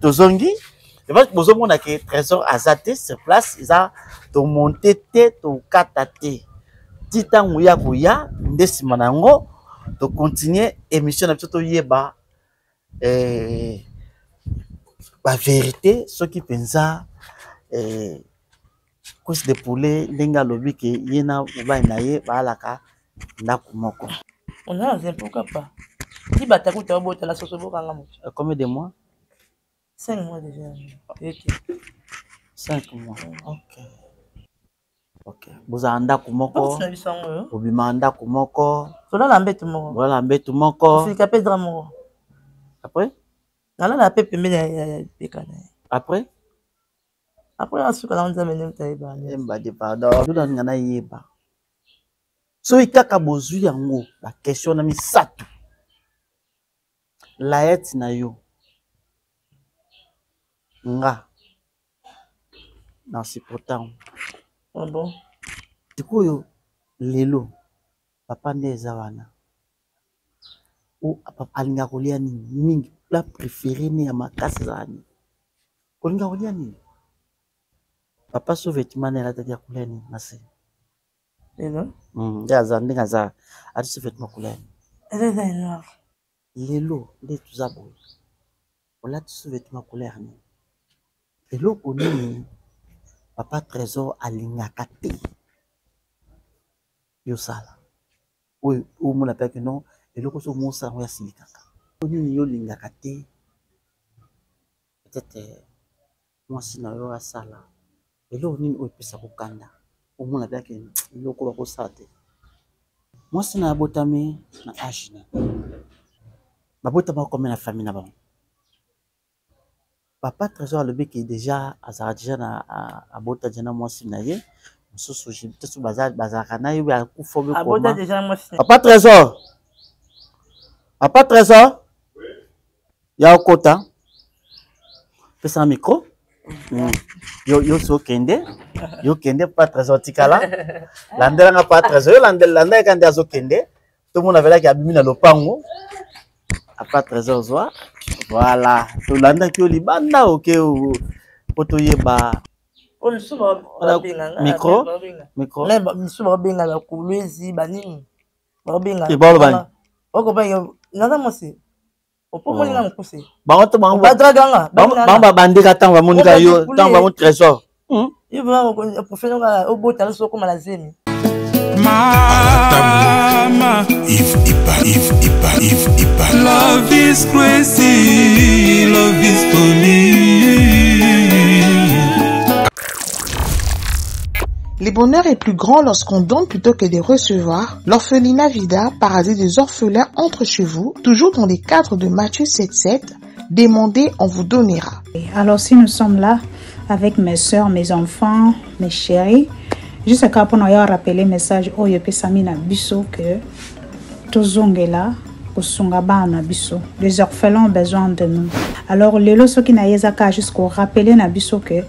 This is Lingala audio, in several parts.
Tozongi bozomona ke Trésor aza te sur place, eza tomonte te, tokata te ti ntango ya koya nde nsima na yango tocontinue émission na biso, toyeba bavérité soki mpenza Cuisse de poulet ndenge alobi ke ye na mobali na ye baalaka ndako moko. On a un pourquoi pas. Ti batakuta obotala soso bokanga moto. Combien de mois? 5 mois déjà. Ok. 5 mois. Ok. Ok. Bozala ndako moko. Bobima ndako moko. Tolala mbeto moko. Bolala mbeto moko. Ofilika pe drap moko. Après? Nalala pe pembeni ya lipeka na ye. Après? Après asuka na Nzambe nde moto ayeba. Mbadi pardon. Nga nayeba. Soki kaka bozwi yango ba question na misato. Laet na yo. Nga. Na supportant. Ah bon? Sikoyo lelo papa nde eza wana. O alinga kolia nini mingi, plat préféré ne ya makasi ezala nini? Kolinga kolia nini? Papa so vêtement na elataki ya couleur nini na se? Lelo? Nde aza ndenge aza ati so vêtement couleur nini? Eza noir. Lelo nde toza boye. Olati so vêtement couleur nini? Eloko nini papa Trésor alingaka te yosala? Oyo omona mpe ke non, eloko so omosala yango ya silikaka. Nini yo olingaka te? Peut-être mwasi na yo asala eloko nini oyo epesa kokanda, omona mpe ke eloko bakosala te. Mwasi na abotami na age nini? Babotama combien na famille na bango? Papa Trésor alobi ke déjà azalaka déjà na abota déjà na mwasi na ye mosusu, peut-être bazalaka na ye akufa obe koma. Papa Trésor, Papa Trésor, ya okota pesa micro. Yo yo so kende, yo kende, Papa Trésor tikala landelanga. Papa Trésor, yo landela, landa ye ka nde azokende, tomona velaki abimi na lopango. Papa Trésor, zwa, voilà, tolandaki yo libanda, oke po toyeba. Micro, micro. Misusu babenga bakulwezi banini, babenga. Balobani. Okobenga naza mwasi opomoninga mokuse. Bango to bango badraganga. Bango babandika ntango bamonika yo, ntango bango Trésor. Yo vraiment professeur, obota so okoma na zemi. Mama Yves Ipa, Yves Ipa, Yves Ipa. Love is crazy, love is funny. Le bonheur est plus grand lorsqu'on donne plutôt que de recevoir. L'orphelinat Vida, paradis des orphelins, entre chez vous, toujours dans les cadres de Matthieu 7.7. Demandez, on vous donnera. Alors si nous sommes là avec mes soeurs, mes enfants, mes chéris, juste kaka mpona oya rappeler message oyo epesami na biso que tozongela kosunga bana na biso. Les orphelins ont besoin de nous. Alors lelo soki na ye eza kaka juste korappeler na biso que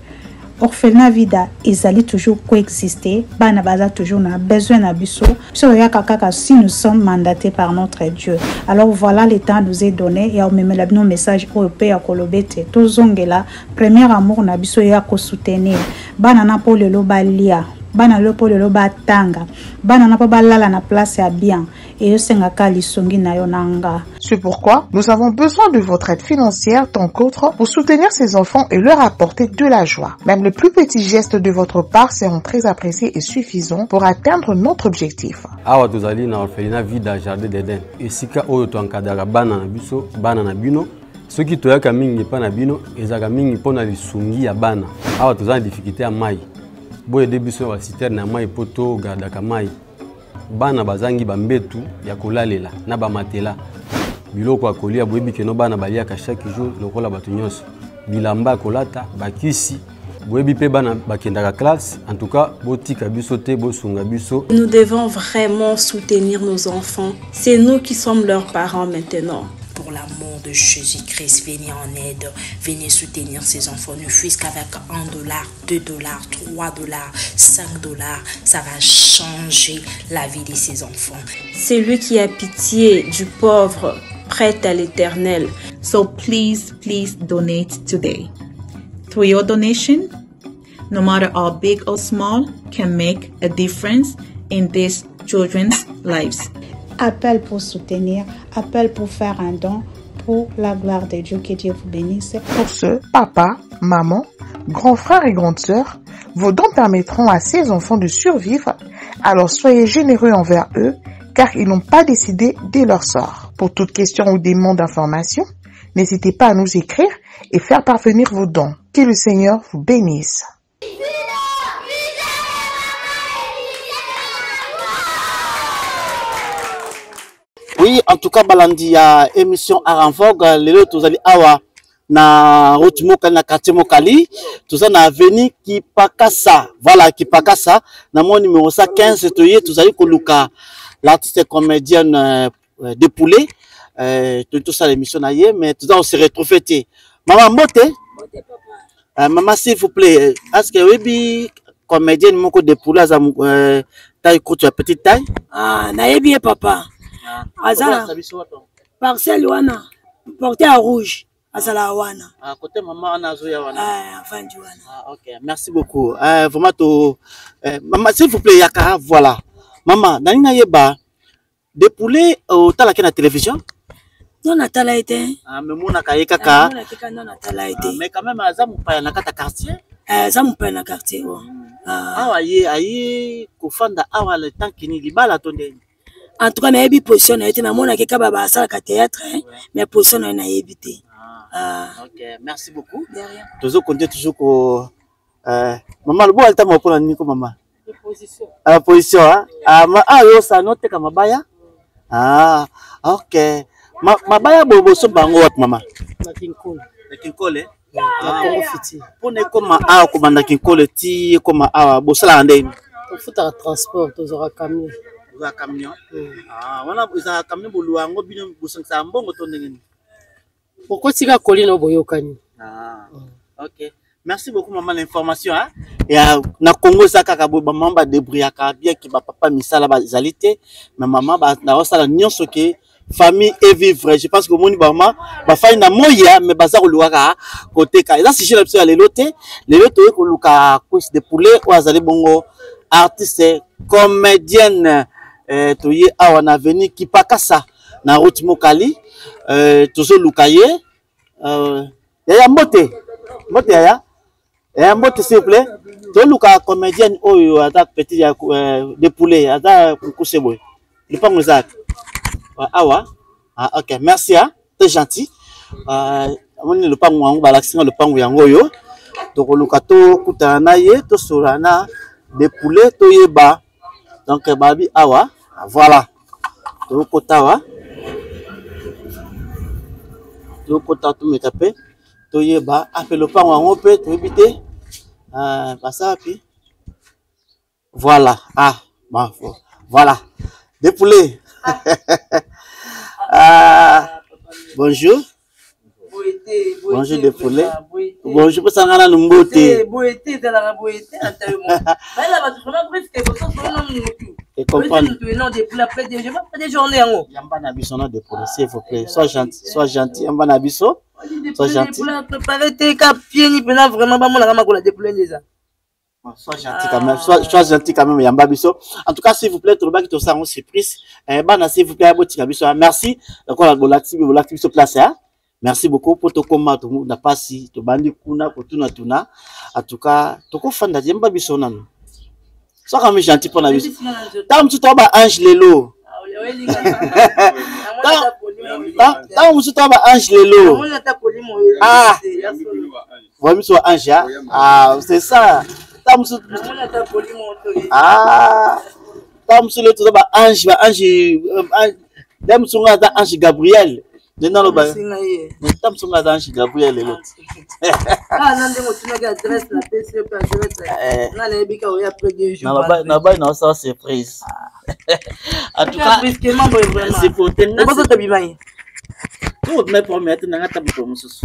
orphelinat Vida ezali toujours coexister, bana baza toujours na besoin na biso. Biso toyaka kaka si nous sommes mandatés par notre Dieu. Alors voilà, le temps nous est donné ya omemela bino message oyo mpe ya koloba ete tozongela premier amour na biso ya kosoutenir bana na mpo lelo balia, bana lelo mpo lelo batanga, bana na mpo balala na place ya bien, eyosengaka lisungi na yo na nga. C'est pourquoi nous avons besoin de votre aide financière tant qu'autre pour soutenir ces enfants et leur apporter de la joie. Même les plus petits gestes de votre part seront très appréciés et suffisants pour atteindre notre objectif. Awa tozali na orphelinat Vida Jardin d'Eden, esika oyo toencadraka bana na biso, bana na bino. Soki toyaka mingi epai na bino, ezalaka mingi mpona lisungi ya bana. Awa toza na difficulté ya mai, boyede biso na baciterne ya mai mpo togardaka mai. Bana bazangi bambetu ya kolalela na bamatela, biloko ya kolia, boyebi keno bana baliaka chaque jour lokola bato nyonso, bilamba ya kolata, bakisi, boyebi mpe bana bakendaka classe. En tout cas botika biso te, bosunga biso. Nous devons vraiment soutenir nos enfants. C'est nous qui sommes leurs parents maintenant. Pour l'amour de Jésus-Christ, venez en aide, venez soutenir ces enfants, ne fût-ce qu'avec 1 dollar, 2 dollars, 3 dollars, 5 dollars, ça va changer la vie de ces enfants. Celui qui a pitié du pauvre prête à l'Éternel. So please, please donate today. Through your donation, no matter how big or small, can make a difference in these children's lives. Appel pour soutenir, appel pour faire un don pour la gloire de Dieu. Que Dieu vous bénisse. Pour ce, papa, maman, grand frère et grande sœur, vos dons permettront à ces enfants de survivre, alors soyez généreux envers eux car ils n'ont pas décidé de leur sort. Pour toute question ou demande d'information, n'hésitez pas à nous écrire et faire parvenir vos dons. Que le Seigneur vous bénisse. Oui, en tout cas, balandi ya émission Art en Vogue, lelo tozali awa na route Mokali na quartier Mokali, toza na avenue Kipakasa. Voilà, Kipakasa, na mon numéro 115 toye tozali koluka l'artiste comédienne euh, de poulet euh, tout ça l'émission na ye mais toza on se retrouver te. Maman mbote. Euh, maman s'il vous plaît, est-ce que oyebi comédienne moko de poulet aza euh, taille courte ya petite taille? Ah, nayebi ye papa. Ah, aza parcelle wana porte ya rouge azalaka wana. Ah, côté maman wana azoya wana. Ah, avandi wana. Ah, ok, merci beaucoup. Euh, vraiment to euh, maman s'il vous plaît yaka voilà. Maman, nani nayeba de poulet otalaki na télévision? Non, natala ye te. Ah, mais monaka ye kaka. Non, natala ye te. Ah, mais quand même aza mopaya na kati ya quartier. Eh, aza mopaya na quartier. Oh. Ah. Awa ye aye kofanda awa le temps kini libala to ndeni. En tout cas nayebi position na ye te, namonaki kaka basalaka théâtre, mais position na ye nayebi te. Ah. Ok, merci beaucoup. Tozo compter toujours ko euh, maman lobo alta mo pona nini ko mama? Position. Ah, position ah. Ah, ma, ah yo sa no teka mabaya? Ah, ok. Ma, mabaya bobo so bango wapi mama? Na Kinkole. Na Kinkole? Na Congo Fiti. Pona ekoma awa kobanda Kinkole ti ekoma awa bosalaka ndenge? Tofutaka transport, tozwaka camion. Ozwaka camion? Ah, wana ezalaka camion boluwa yango bino bosangisaka mbongo to ndenge nini? Okotika koli na boyokani. Ah, ok. Merci beaucoup maman l'information hein. Ya na Congo eza kaka boye ba maman ba débrouillaka bien que ba papa misala bazali te mais maman ba na osala nyonso ke famille et vivre. Je pense que omoni ba maman ba fai na moya mais baza koluka kaka koteka. Eza sujet na biso ya lelo te. Lelo toye koluka cuisse de poulet oyo azali bongo artiste comédienne euh, toye awa na avenue Kipakasa na route Mokali euh, tozoluka ye euh, yaya mbote mbote yaya yaya mbote s'il vous plaît toluka comédienne oyo aza petit ya euh, de poulet aza mokuse boye lupango eza awa ah, ok merci hein très gentil euh, amoni lopango yango balakisi nga lopango yango oyo tokoluka tokutana na ye tosolola na de poulet toyeba donc babi awa voilà tokota awa tokota tomeka mpe toyeba ape lopango yango mpe toyebi te euh, baza wapi voilà ah bon, voilà de poulet ah, bonjour bonjour de poulet bonjour pesa nga nanu mbote yamba na biso na de poulet s'il vous plaît sois gentil sois gentil yamba na biso sois gentil Sois gentil quand même, sois, sois gentil quand même, Yamba biso. En tout cas, s'il vous plaît, tolobaki tosala yango surprise. Eh, bana, s'il vous plaît, botika biso. Merci. Lokola bolakisi bolakisi biso place, hein. Merci beaucoup pour tokoma to na pasi, tobandi kuna kotuna tuna. En tout cas, tokofanda yamba biso nanu. Sois quand même gentil pour na biso. Tant mosusu toa ba ange lelo. Tant mosusu toa ba ange lelo. Ah. Voyez biso ange ah, ah c'est ça. Tant mosusu ah tant mosusu lelo toza ba ange ba ange nde mosusu nga aza ange Gabriel. Nde naloba nde mosusu nga aza ange Gabriel lelo. Nabai na osala surprise. En tout cas, c'est pour te. Tout mais pour mettre nanga ta moto mosusu.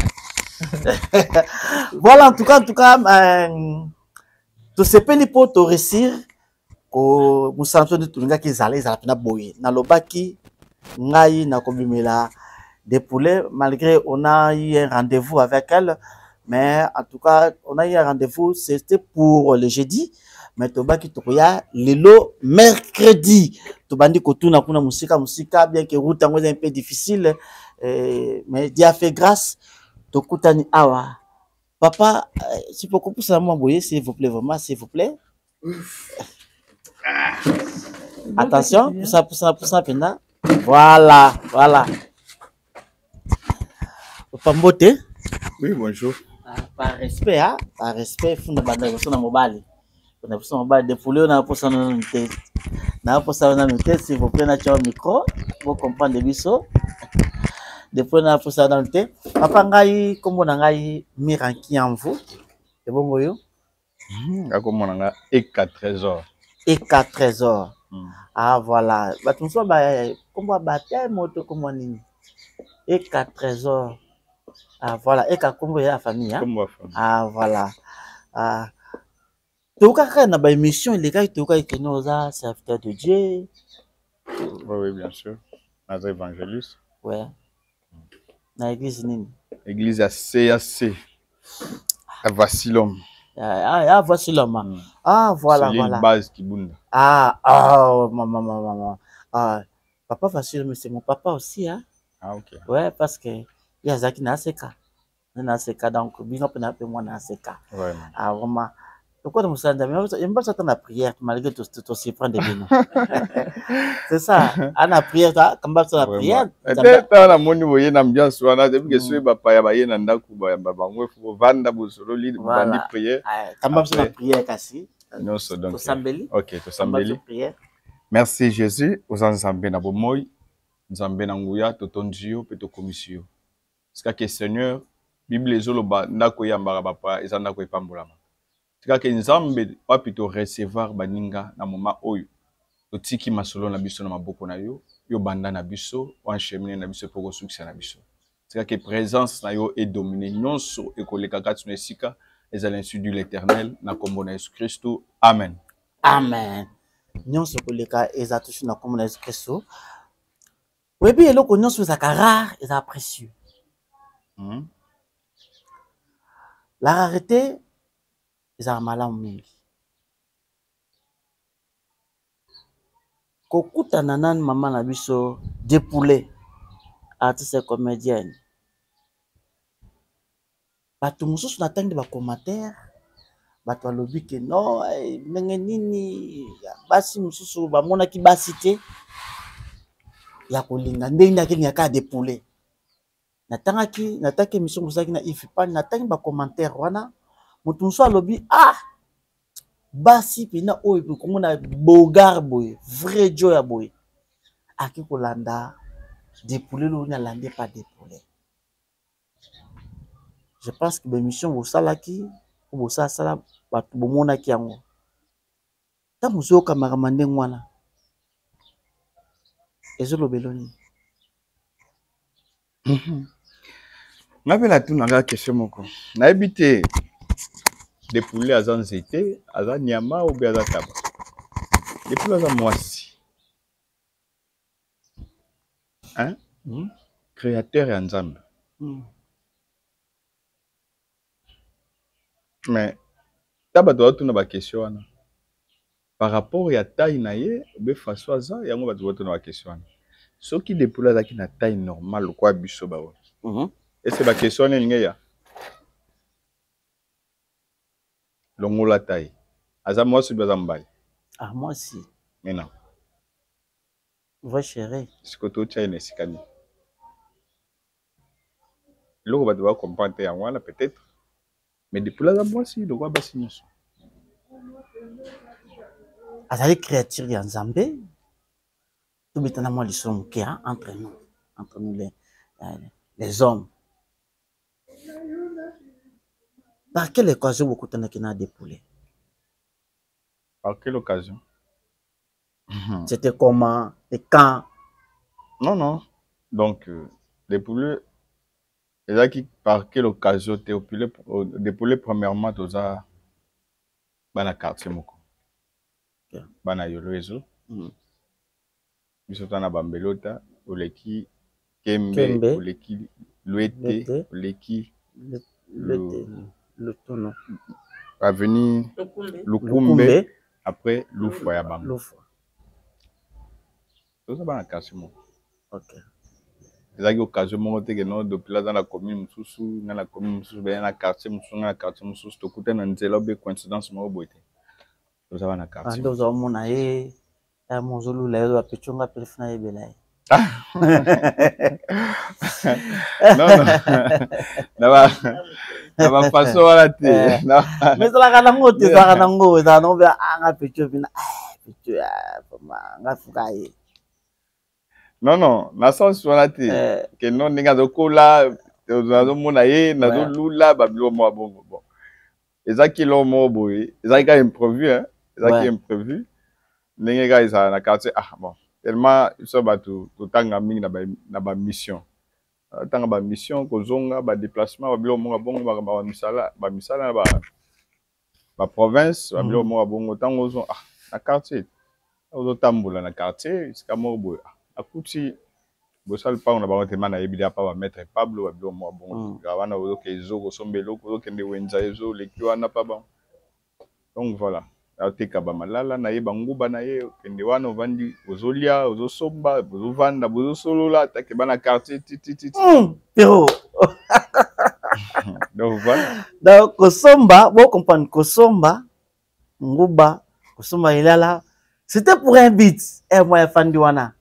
Voilà, en tout cas, euh, tosepeli mpo to réussir ko mosala biso nde tolingaki ezala ezala mpena boye nalobaki ngai nakobimela Des poulets, malgré on a eu un rendez-vous avec elle, mais en tout cas, on a eu un rendez-vous, c'était pour le jeudi, mais tobaki tokoya lelo mercredi. Tobandi kotuna kuna musika musika, bien que route yango eza un peu difficile, mais Dieu a fait grâce, tokutani awa. Papa, si pour kopusana mwa boye, s'il vous plaît, vraiment, s'il vous plaît. Attention, poussa, poussa, poussa, penda. Voilà, voilà. Papa Mbote. Oui, bonjour. Ah, par respect, hein? Par respect, funda banda liboso na mobali. Funda liboso na mobali, defoule na posa na te. Na posa na te, s'il vous plaît, na tia micro, bo comprendre biso. Defoule na posa na te. Papa ngai, kombo na ngai Miranki Anvu. Ebongo yo? Nga kombo na nga Eka Trésor. Eka Trésor. Ah voilà. Bato mosusu ba kombo ya baptême to kombo nini? Eka Trésor. Ah voilà, Eka kombo ya famille hein? Kombo ya famille. Ah voilà. Ah toyoka kaka na ba émission elekaki toyokaki que no oza serviteur de Dieu. Oui, oui, bien sûr. Naza évangéliste. Ouais. Na église nini? Église ya CAC. À Voici l'homme. Ah, ah, voici l'homme. Ah, voilà, C'est l'île voilà. base Kibunda. Ah, ah, oh, maman, maman, maman. Ah, papa voici l'homme, c'est mon papa aussi, hein. Ah, ok. Ouais, parce que yazaki na seka. Na seka donc bino pe na pe moi na seka. Vraiment. Ah, vraiment. Pourquoi nous sommes j'aime pas ça la prière malgré tout tout s'y prendre bino. C'est ça. À la prière comme ça la prière. Peut-être na moni boye na ambiance wana depuis que soki bapaya baye na ndako bayamba bango faut bovanda bosololi bandi prière. Kamba biso na prière kasi. Nyonso donc. Tosambeli. Ok, tosambeli. Prière. Merci Jésus, oza Nzambe na bomoi, Nzambe na nguya, totondi yo mpe tokomisi yo. Tika ke Seigneur, Bible ezoloba ndako eyambaka bapaya eza ndako epambolama. Tika ke Nzambe wapi to recevoir baninga na moment oyo totiki masolo na biso na maboko na yo, yo banda na biso, oenchemine na biso mpo kosukisa na biso. Tika ke présence na yo edomine nyonso ekoleka kati na esika ezala insu de l'Éternel na kombo na Yesu Kristo. Amen. Amen. Nyonso koleka eza toujours na kombo na Yesu Kristo. Oyebi eloko nyonso ezalaka rare, ezalaka précieux. La rareté ezalaka malamu mingi. Kokutana nani mama na biso Depoulet, artiste et comédienne. Bato mosusu natangi ba commentaire, bato balobi ke non, ndenge nini basi mosusu bamonaki basi te ya kolinga ndenge nini akelinga kaka Depoulet. Natangaki, nataki émission mozalaki na Yves Pan, natangi ba commentaire wana, moto mosusu alobi ah basi pena oyo komona bogar boye, vrai jo ya boye, aki kolanda Depoulet lo ni alandi pa Depoulet. Je pense que l'émission bosalaki ou bosala bato bomonaki yango. Ntango ozoyoka makambo ndenge wana, ezolobela nini? Nga mpe natunaka question moko. Nayebi te Depoulet aza nzete, aza nyama ou bien aza taba. Depoulet aza mwasi. Hein? Créateur ya Nzambe. Mais ta bato batuna ba question wana par rapport ya taille na ye be façon aza yango bato batuna ba question wana. Soki Depoulet azalaki na taille normale lokola biso ba oyo. Est-ce que ba question wana elingi ya? Longola taille. Aza mwasi ou aza mobali? Ah, mwasi. Mais non. Vrai chéri. Sikoyo totia ye na esika nini? Eloko bato ba comprendre te yango wana peut-être. Mais Depoulet aza mwasi lokola basi nyonso. Azali créature ya Nzambe. Tobetana mwa lisolo moke, hein, entre nous, entre nous les hommes. Par quelle occasion bokutanaki na Depoulet? Par quelle occasion? C'était comment et quand? Non, non. Donc, Depoulet, ezalaki par quelle occasion te Depoulet, premièrement, toza bana quartier moko. Bana Yolo ezo. Biso toza na Bambelota, oleki Kembe, Kembe. Oleki Luete, Luete. Oleki Luete, Lutono. Avenue Lukumbe. Lukumbe, Lukumbe. Après Lufwa ya bango. Lufwa. Toza bana quartier moko. Ok. Ezalaki occasion moko te ke no dopila aza na commune mosusu, nga na commune mosusu, baya na quartier mosusu, nga na quartier mosusu, tokutani na nzela obe coïncidence moko boye te. Toza bana quartier. Nde oza omona ye, ya mozolula ye, oza nga pe funa yebela ye. Non, non. Na ba façon wana te. Mais ezalaka nango te, ezalaka nango, ezalaka nango mpe anga pecho mpena pecho nga fuka ye. Non, non, na sens wana te. Ke non, ndenge azokola, nazomona ye, nazolula babiloko moko bongo. Bon. Ezalaki eloko moko boye, ezalaki kaka imprévu, hein. Ezalaki imprévu. Ndenge kaka ezala na quartier, ah bon. Tellement biso bato totanga mingi na ba mission. Tanga ba mission, kozonga, ba déplacement, ba biloko moko bongo, ba misala, ba misala na ba province, ba biloko moko bongo. Tango ozo, ah, na quartier, ozotambola na quartier, esika moko boye, ah, akuti bosala lupango na bango tema nayebi deja pa ba maître Pablo, ba biloko moko bongo. Wana ozoke ezo kosomba eloko, ozokende wenza ezo oleki wana pa bango. Donc voilà, ateka ba malala na ye, banguba na ye, okende wana ovandi, ozolia, ozosomba, bozovanda, bozosolola, take bana quartier ti ti ti. Pero. Donc voilà. Donc kosomba, bo comprendre kosomba nguba, kosomba ilala, c'était pour un but. Eh moi afandi wana.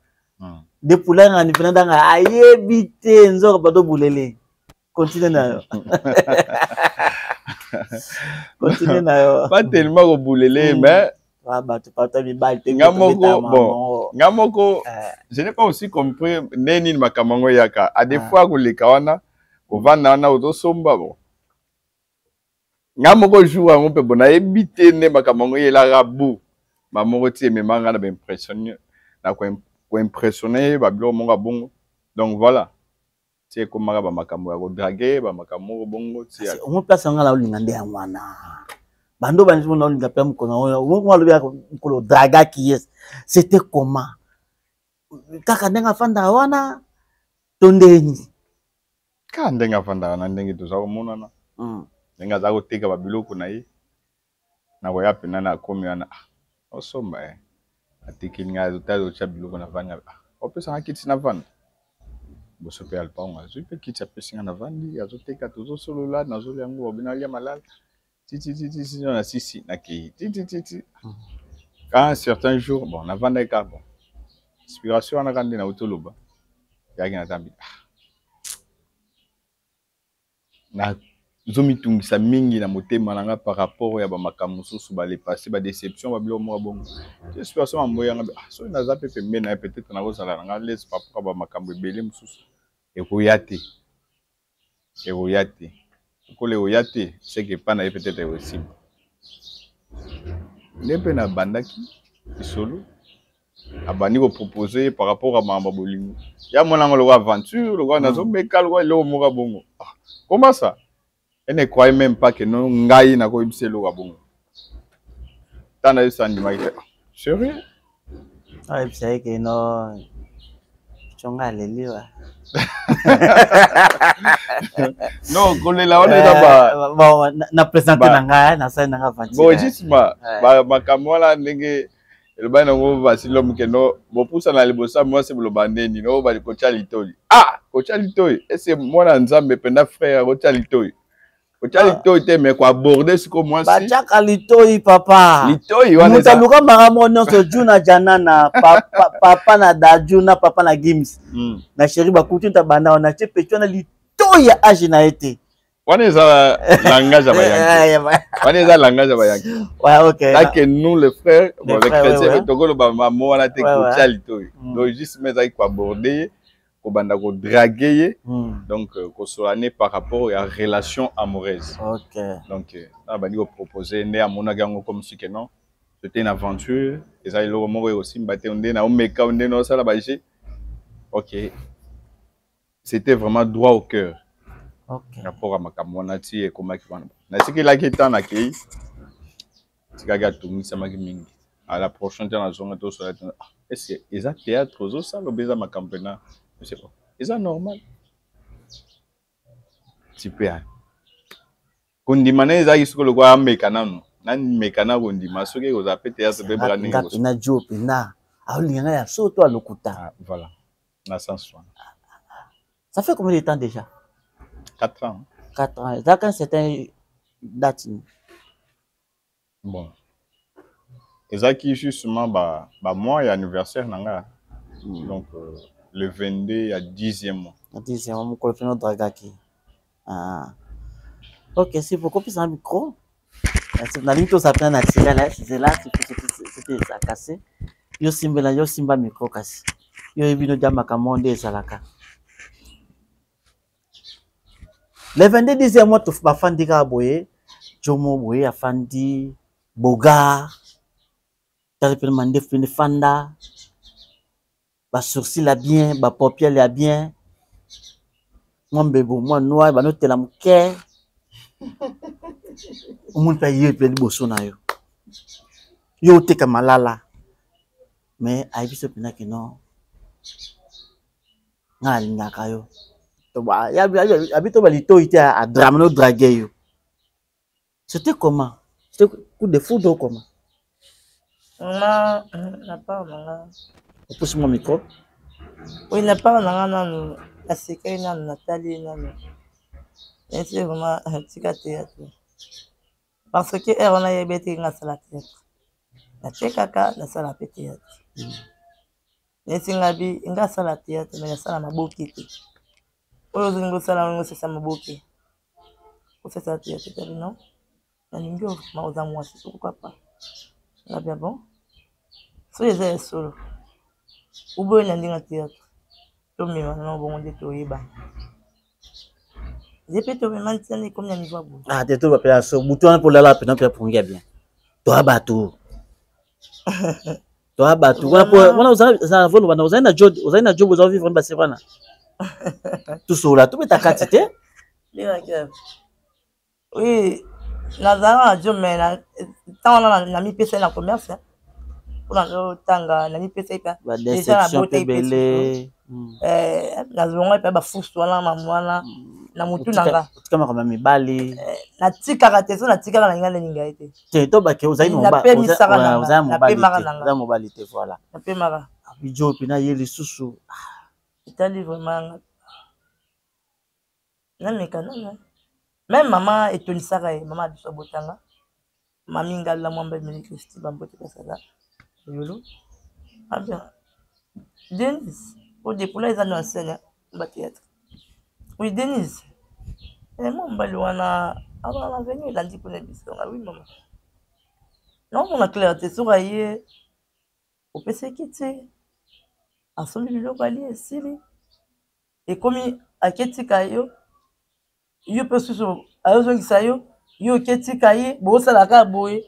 De pulanga ni pena danga ayebi te nzoka bato bulele. Continue na yo. Continue na yo. Pas tellement kobulele, mais ah, bato bato mibali te. Nga moko, bon, nga moko, je n'ai pas aussi compris nde nini makambo yango eyaka. À des fois koleka wana, kovanda wana ozosomba, bon. Nga moko jour yango mpe bon, nayebi te nde makambo yango eyelaka bu. Ba moko ti emema nga na ba impressionne, na ko impressionner ba biloko moko ya bongo. Donc voilà. Ti ekomaka ba makambo ya kodrague, ba makambo moko bongo ti ya Omo place nga na olinga nde yango wana. Bando bandi mona olinga pe mokolo oyo. Omo mwa lobi ya mokolo dragaki yes. C'était comment? Kaka ndenge afandaka wana to ndeni? Kaka ndenge afandaka na ndenge toza komonana. Ndenge aza koteka ba biloko na ye. Nakoya pena na komi wana, ah, osomba eh. Atekeli ngai, azotala otya biloko na vandi. Ah, opesa nga kiti na vanda. Boso pe alpango azwi pe kiti apesi nga na vandi, azoteka, tozosolola, nazolia yango, babi nalia malala. Ti ti ti ti ti na sisi nakei. Ti ti ti ti. Quand un certain jour, bon, na vandaki kaka bon. Inspiration wana kaka nde nauti oloba. Yaki na tambi. Ah. Nazomitungisa mingi na motema na nga par rapport ya ba makambo mosusu, ba le passé, ba déception, ba biloko moko bongo. Inspiration ya mboya nga, ah, soki naza pe pembeni na ye, peut-être nakozala na nga l'aise par rapport ya ba makambo ebele mosusu. Ekoya te. Ekoya te. Lokola ekoya te, c'est que epa na ye peut-être ekosimba. Nde mpe nabandaki lisolo, abandi kopropose par rapport à makambo ya bolingo. Ya mona yango lokola aventure, lokola nazomeka, lokola eloko moko ya bongo. Ah, comment ça? Elle ne croyait même pas que non, ngai nakoyebisa eloko ya bongo. Ntango nayebisa andimaki te. Ah, sérieux? Ayebisa ye ke non, Tshonga aleli wa. Non, kolela wana eza ba Bon, na présenter na ngai, na sali na ngai aventure. Bon, justement, ba makambo wana ndenge elobaki nango Vasile Lomo ke no, bopusa na liboso ya mwasi boloba nde nini, oyo bali kotya litoi. Ah, kotya litoi, ese mwana Nzambe mpenza frère akotya litoi. Kotya litoi te, mais koaborde sikoyo mwasi. Batiaka litoi papa. Litoi wana Moto eza aluka makambo nyonso, Juna Janana, papa, papa na Daju na papa na Gims. Na chéri bakuti nta banda wana tie pecho na litoi ya age na ye te. Wana eza langage ya bayanke. Wana eza langage ya bayanke. Ouais, ok. Là que nous les frères, bon, Les les frères, chrétiens, ouais, ouais. tokoloba mamo wana te Ouais, kotya ouais. litoi. Donc juste mais ezalaki koaborde ye, kobanda kodrague ye. Donc kosolane par rapport ya relation amoureuse. Ok. Donc na bandi kopropose nde amonaki yango comme si que non, c'était une aventure, ezali eloko moko ekosimba te, nde na omeka, nde na osala ba jeu. Ok. C'était vraiment droit au cœur. Ok. Rapport à makambo wana ti ekomaki wana. Nasikelaki temps nakei, tikaki atungisamaki mingi. À la prochaine temps nazonga tosala te. Ah, est-ce que eza théâtre ozosala obe eza makambo mpena? Je sais pas. Eza normal. Super. Kondima na ye ezalaki soki lokola ameka nanu nameka na kondima soki ekozala pe théâtre pe baka ndenge nga pena jo pena aolinga nga ya solo to alokuta. Ah, voilà na sens wana. Ça fait combien de temps déjà? 4 ans. 4 ans ezalaka un certain date. Bon, ezalaki justement ba, ba mois ya anniversaire na nga. Donc le 22 ya 10e mois. Na 10e mois mokolo pena odragaki. Ah. Ok, s'il vous plaît, un micro. Nalingi tozala mpena naturel, zela soki eza kase yo simbela yo simba micro kasi yo oyebi no dia makambo nde ezalaka. Le 22 dixième mois bafandi kaka boye, jomo boye afandi bogar tala pene mandefu pene fanda basourcil ya bien, bapopiele ya bien, mwa mbebo mwa noir banotela moke, omoni mpe aye mpe liboso na yo, yo oteka malala mais ayebi so mpenza ke non, nga alingaka yo, abi to balitoyi te adrame no drague yo. C'était comment? C'était coup de foudre ou comment? Nga na part na nga. Opusi mwa micro. Oui, na part na nga nanu nasekaki nanu natali ye nanu. Neti vraiment tika théâtre. Parce que heure wana yebi ete nga asala théâtre. Natekaka nasala pe théâtre. Neti nga bi nga asala théâtre mais nasala maboke te. Oyo ozolinga osala olingi osesa maboke. Osesa théâtre te non. Nalingi yo vraiment oza mwasi pourquoi pas. Nga bien bon. Soki eza ya solo. Oboyi na ndenge ya théâtre. Tomema na bongo nde toyebana. Ye mpe tomema ntina ekomi na niveau ya boye. Ah te to bapela so butu wana mpo olala pena mpe apongi ya bien. Toa bato. Toa bato. Wana po wana ozala volo bana ozali na job, ozali na job oza vivre mbase wana. Tosola tobeta kati te. Oui, nazalaka na job mais ntango wana namipesaki na commerce mpo nazotanga namipesaki mpe deja nabotaki mpe nazongai mpe bafusu wana mamu wana na motu na nga. Otika makambo ya mibali. Natikaka te, so natikaka na ngai nalinga ye te. Te to bake ozali napemisaka na nga, napemaka na nga. Oza mobali te voilà. Napemaka. Bijo mpe na ye lisusu. Etali vraiment nga. Nameka nano. Même mama etonisaka ye, mama biso abotanga. Mami Ngala Mwamba Emily Christi bambote basala. Yolo. Ah bien. Denise, au dépôt là ils ont scène ba théâtre. Oui Denise. Eh moi mbali wana aba na venu elandi kuna biso. Ah oui maman. Non mon clair te soka ye opesaki te. Asombi biloko ali esili. Ekomi aketika yo. Yo pe susu ayozongisa yo, yo oketika ye, bosala kaka boye.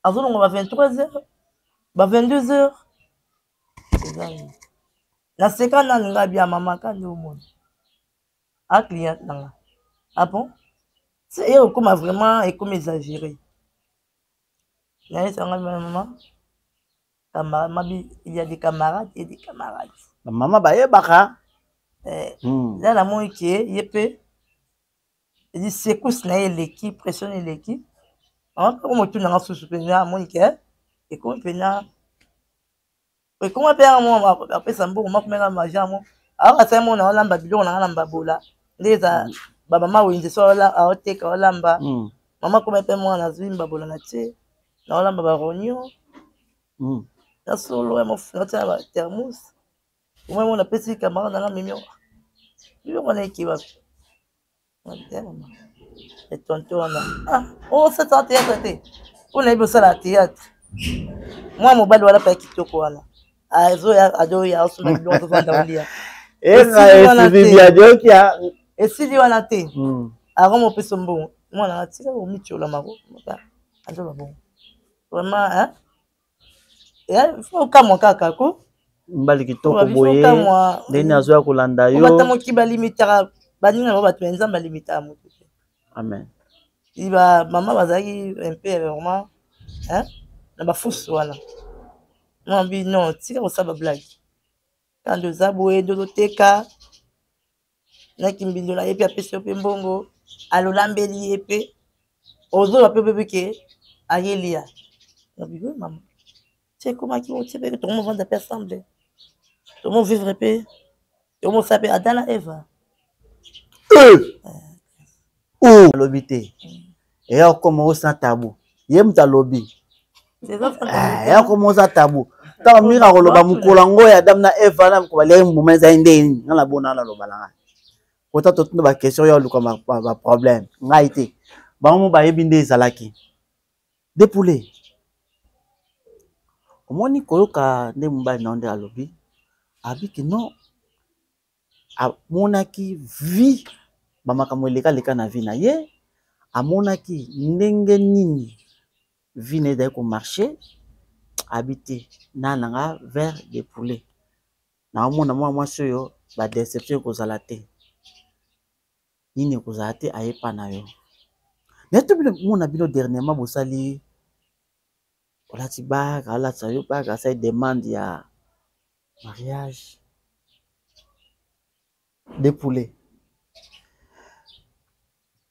Azolonga ba 23 heures, ba 22 heures. Eza nini? Naseka nanu nga bia mama ka nde omona. A cliente na nga. Ah bon? Se ye okoma vraiment ekomi exagéré. Nayesa nga mama, camarade, mabi, il y a des camarades et des camarades. Ba mama bayebaka. Là namoni ke ye pe ezi secousse na ye eleki, pression na ye eleki. Mama pe motu na nga susu mpenza amoni ke ekomi mpenza ekoma mpe yango mwa apesa mbongo mwa komeka maja mo awa asali mona olamba biloko na nga na mbabola nde eza bamama wenze so aoteka olamba. Mama koma mpe mwana azwi mbabola na tie na olamba ba rognon na solo ya mofunga tia na ba thermos. Omoi mona apesi camarade na nga memi biloko wana eke wapi? Tonto wana osala théâtre te mpo nayebi osala théâtre. Mwa mobali wana mpe ya kitoko wana azoya azoya osomba biloko azovanda olia. Esili wana te akoma opesa mbongo mwana atika komitiola mako azoba bongo vraiment faut okamwa kaka ko mobali kitoko boye ndenge azoya kolanda yo. Bata moki balimitaka baninga bango bato ya Nzambe alimitaka moto te. Amen. Ba mama bazalaki un peu vraiment hein na bafusu wana. Mwa bi non tika kosala ba blague. Kanda oza boye nde ozoteka na kimbindo na ye mpe apesi yo mpe mbongo alolambeli ye mpe ozoloba mpe mpe ke ayelia nabiwe mama ti ekomaki otie mpe tokomovanda mpe ensemble tomovivre mpe tokomosala mpe ada na eva. Eh! Alobi te eya okoma osa tabu, ye moto alobi eya okoma oza tabu. Ntango mira akoloba mokolo yango ya Adam na Eva na mokolo baliaki mbuma ezali nde nini, nga nabona naloba na ngai kota totuna baquestion ya oluka baproblème ngai te, bango mo bayebi nde ezalaki de poulet. Omoni koyoka nde mobali na yo nde alobi abiki non, amonaki vie bamakambo elekaleka na vie na ye, amonaki ndenge nini vie na ye ezali komarche, abi te na nanga vers de poulet naomona mwa mwasi oyo badeception ekozala te, nini ekozala te, ayepa na yo naye to bino mona bino dernièrement bosali olati bague, alatisa yo bague, asali demande ya mariage de poulet.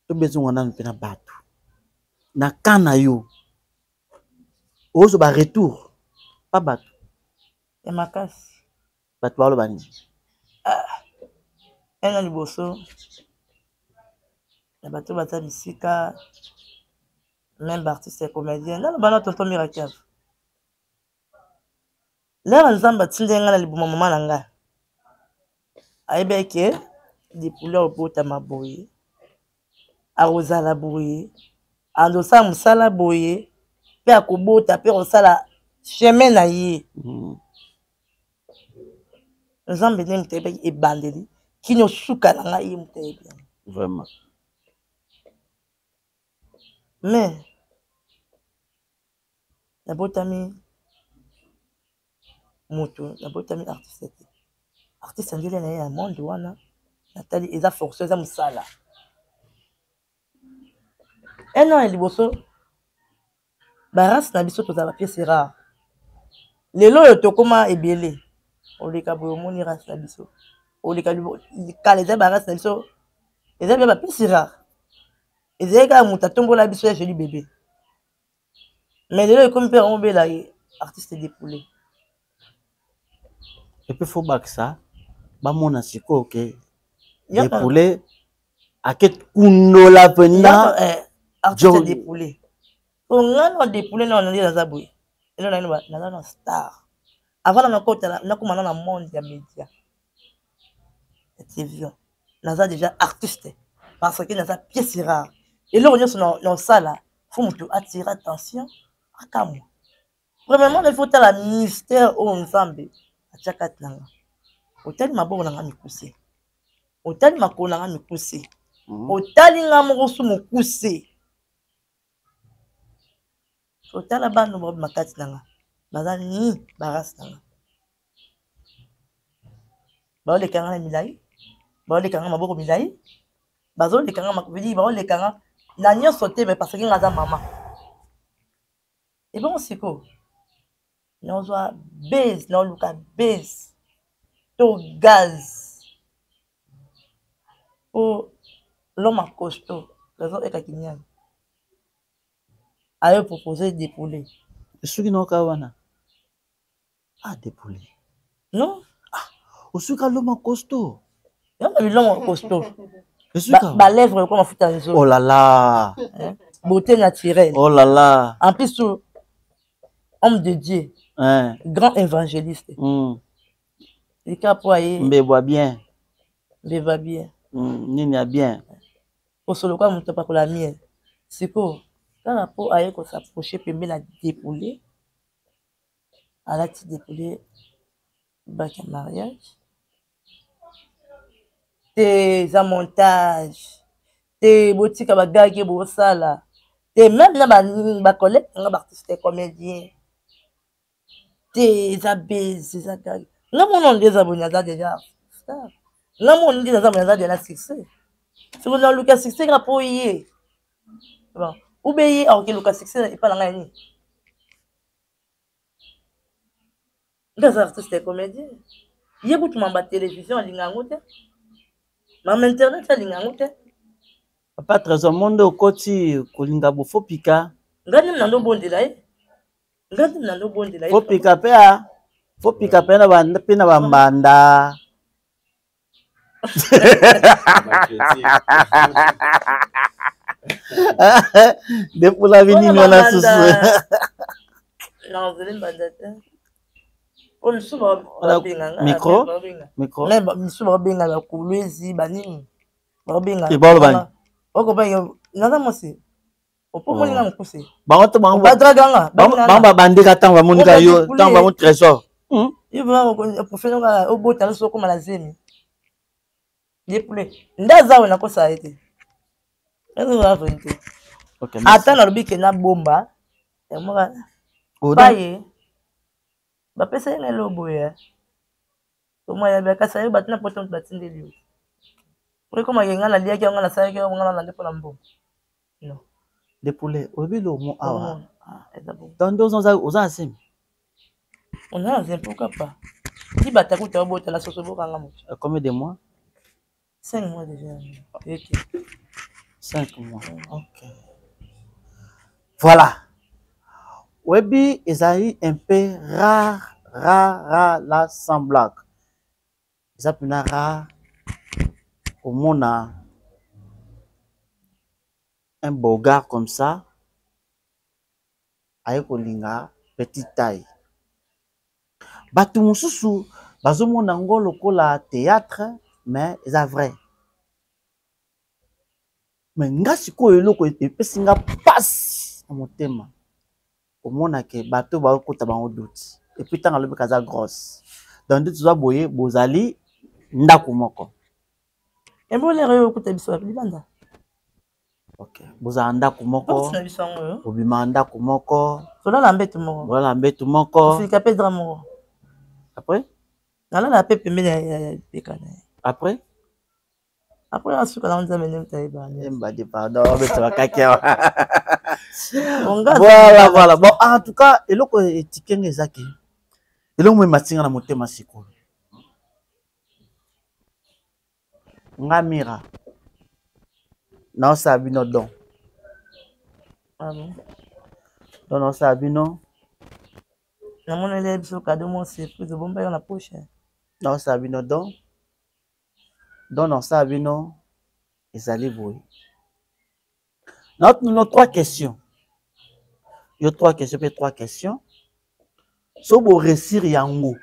Tobezonga nanu mpe na bato na ka na yo ozwa ba retour pa bato ya makasi. Bato baloba nini? Ah, ena liboso na bato baza bisika même baartiste ya comédien naloba na tonton Mirakev lere Nzambe atindeli ngai na libuma mama na ngai ayebaki ke dipuli akobotama boye, akozala boye, azosala mosala boye mpe akobota mpe akosala chemin na ye. Nzambe nde moto ayebaki ebandeli kino suka na ngai, ye moto ayebi yango. Vraiment. Mais nabotami moto, nabotami artiste te, artiste ndele na ye ya monde wana natali eza force, eza mosala un an ya liboso. Barace na biso tozala bapiese rare, lelo oyo tokóma ebele. Oleka boye omoni race na biso, oleka kala eza barace na biso eza bia bapiese rare, ezali kaka moto atombola biso ya joli bébé. Mais lelo ekomi mpe yango obela ye artiste dépoulé. Epuis fo bakisa bamona sikoyo ke dépoulé ake kundola mpenza. Artiste dépoulé po nga na dépoulé na nde naza boye elo na naza na star avant na nakota nakoma na na monde ya média ya télévision, naza déjà artiste parce que naza pièce rare. Eloko nyonso naosala fo moto atire attention akamwa. Premièrement, il faut tala mystère oyo Nzambe atia kati na nga. Otali maboko na nga mikuse, otali makolo na nga mikuse, otali nga moko su mokuse, otala bana babima kati na nga baza ni barase na nga, baoleka nga na milai, baoleka nga maboko milai, bazoleka nga makobili, baoleka nga na nyonso te, mais parce que nga aza mama. Ebongo sikoyo nazwa base, naoluka base to gaz po l'homme costaud raison ekaki niani ayo propose dépoulé. Soki naoka wana ah dépoulé. Non. Ah osuka l'homme costaud. Yanga bilongo costaud, balèvre lokola mafuta ya nzoto. Oh là là. Beauté naturelle. Oh là là. En plus homme de Dieu, hein? Grand évangéliste. Lika po aye mbebwa bien. Mbebwa bien. Nini ya bien. Kosolo kwa moto apakola miel. Sikoyo kaka mpo aye kosapproche pembe na dépoulé, alati dépoulé baki ya mariage te, eza montage te, botika bagage bosala te, même na bacollègue nanga baartiste comédien te, eza base, eza gage. Nga mona nde eza boye, naza déjà star. Nga mona nde naza boye, naza déjà succès. Soki naluka succès kaka mpo ye, bon ube ye akoki luka succès epa na ngai nini? Nga aza artiste ya comédien. Ye kutu mamba télévision alinga yango te, mama internet alinga yango te. Papa Trésor, monde okoti kolinga bofo pika. Ngai nde nando bondela ye, ngai nde nando bondela ye. Fo pika pe a fo pika pe na ba pe na bambanda. Depula binini wana susu. Nazali mbanda te. Po misusu babenga nga. Micro? Micro? Misusu babenga ba Kolwezi banini. Babenga. Ebalo bani? Okoba naza mwasi. Opomoli nga mokuse. Bango to bango badraganga. Bango babandika ntango bamonika yo, ntango bango Trésor. Yo vraiment professeur nga obota nyonso okoma na zemi. Ye poulet. Nde aza oyo nakosa ye te. Ezo vérité. Ata nalobi ke nabomba yango paye bapesa ye na eloko boye omaya kasi aye bato na poto moto batindeli yo oyekomake ngai naliaki yango nasalaki yango ngai nalandi mpona mbongo non. De poulet oyebi eloko mo awa donc nde oza na zemi. Oza na zemi, pourquoi pas ti batakuta obotala soso bokanga moto. Combien de mois? 5 mois déjà. Ok. 5 mois, ok, voilà. Oyebi ezali un peu rare, rare, rare là, sans blague, eza mpena rare komona un beau gars comme ça aye kolinga petite taille. Bato mosusu bazomona yango lokola théâtre, mais eza vrai. Mais nga sikoyo eloko epesi nga mpasi na motema komona ke bato bakota bango doute. Et puis ntango alobika aza grosse, donc nde toza boye, bozali ndako moko. Ebolere oyo okuta biso libanda. Ok, bozala ndako moko, obima ndako moko. Tolala mbetu moko. Bolala mbetu moko. Ofilika mpe drap moko. Après nalala mpe pembeni ya lipeka na ye. Après Après asuka na Nzambe nde moto ayeba. Mbadi, pardon, obeta bakaki awa. Voilà, voilà. Bon, en tout cas eloko etikenge eza ke eloko mo ematinga na motema sikoyo nga Mira naosala bino don. Ah bon? Don naosala bino. Namoneli biso kado mo surprise obomba yo na poche. Naosala bino don. Don naosala bino ezali boye: naotuna trois questions, yo trois questions mpe trois questions. So boréussir yango,